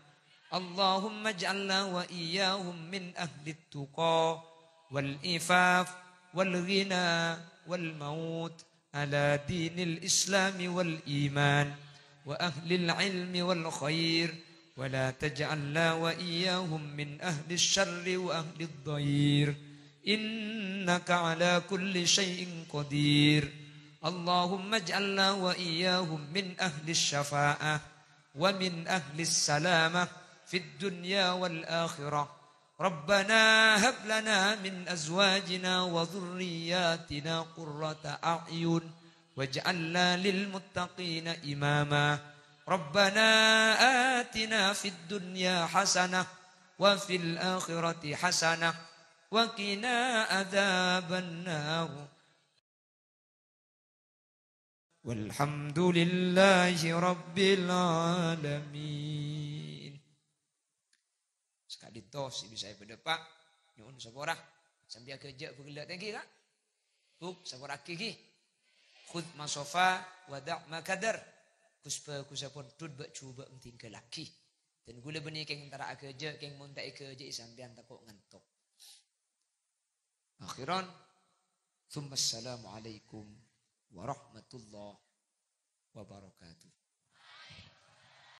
Allahumma ij'alna wa iyyahum min ahlit tuqa wal ifaf wal ghina wal maut ala dinil islami wal iman wa ahlil ilmi wal khair, wa la taj'alna wa iyyahum min ahlis syarri wa ahlid dhair. Innaka ala kulli syai'in qadir. Allahumma ij'alna wa iyyahum min ahlis syafa'ah wa min ahlis salamah fid dunya wal akhirah. Rabbana hab lana min azwajina wa dhurriyyatina qurrata a'yun waj'alna lil muttaqina imama. Rabbana atina fid dunya hasanah wa fil akhirati hasanah wa qina adzabannar. Walhamdulillahi rabbil alamin. Saka'dinto sè bisa èpadhâpa', nyo'on sapora. Sambi aghâjâ' bâghellâ' tèngghi, Ka'. Bu', sapora'aghi, ghi. Khudz ma shafa wa da' ma kadar. Ghus-bhâghusâ pondhut bâ' jhubâ' ètinggalaghi. Dan ghulâ bânnè kèng entara aghâjâ', kèng mon ta' èghâjâ'i sampèyan tako' ngantok. Akhiran, tsumma assalamualaikum warahmatullahi wabarakatuh.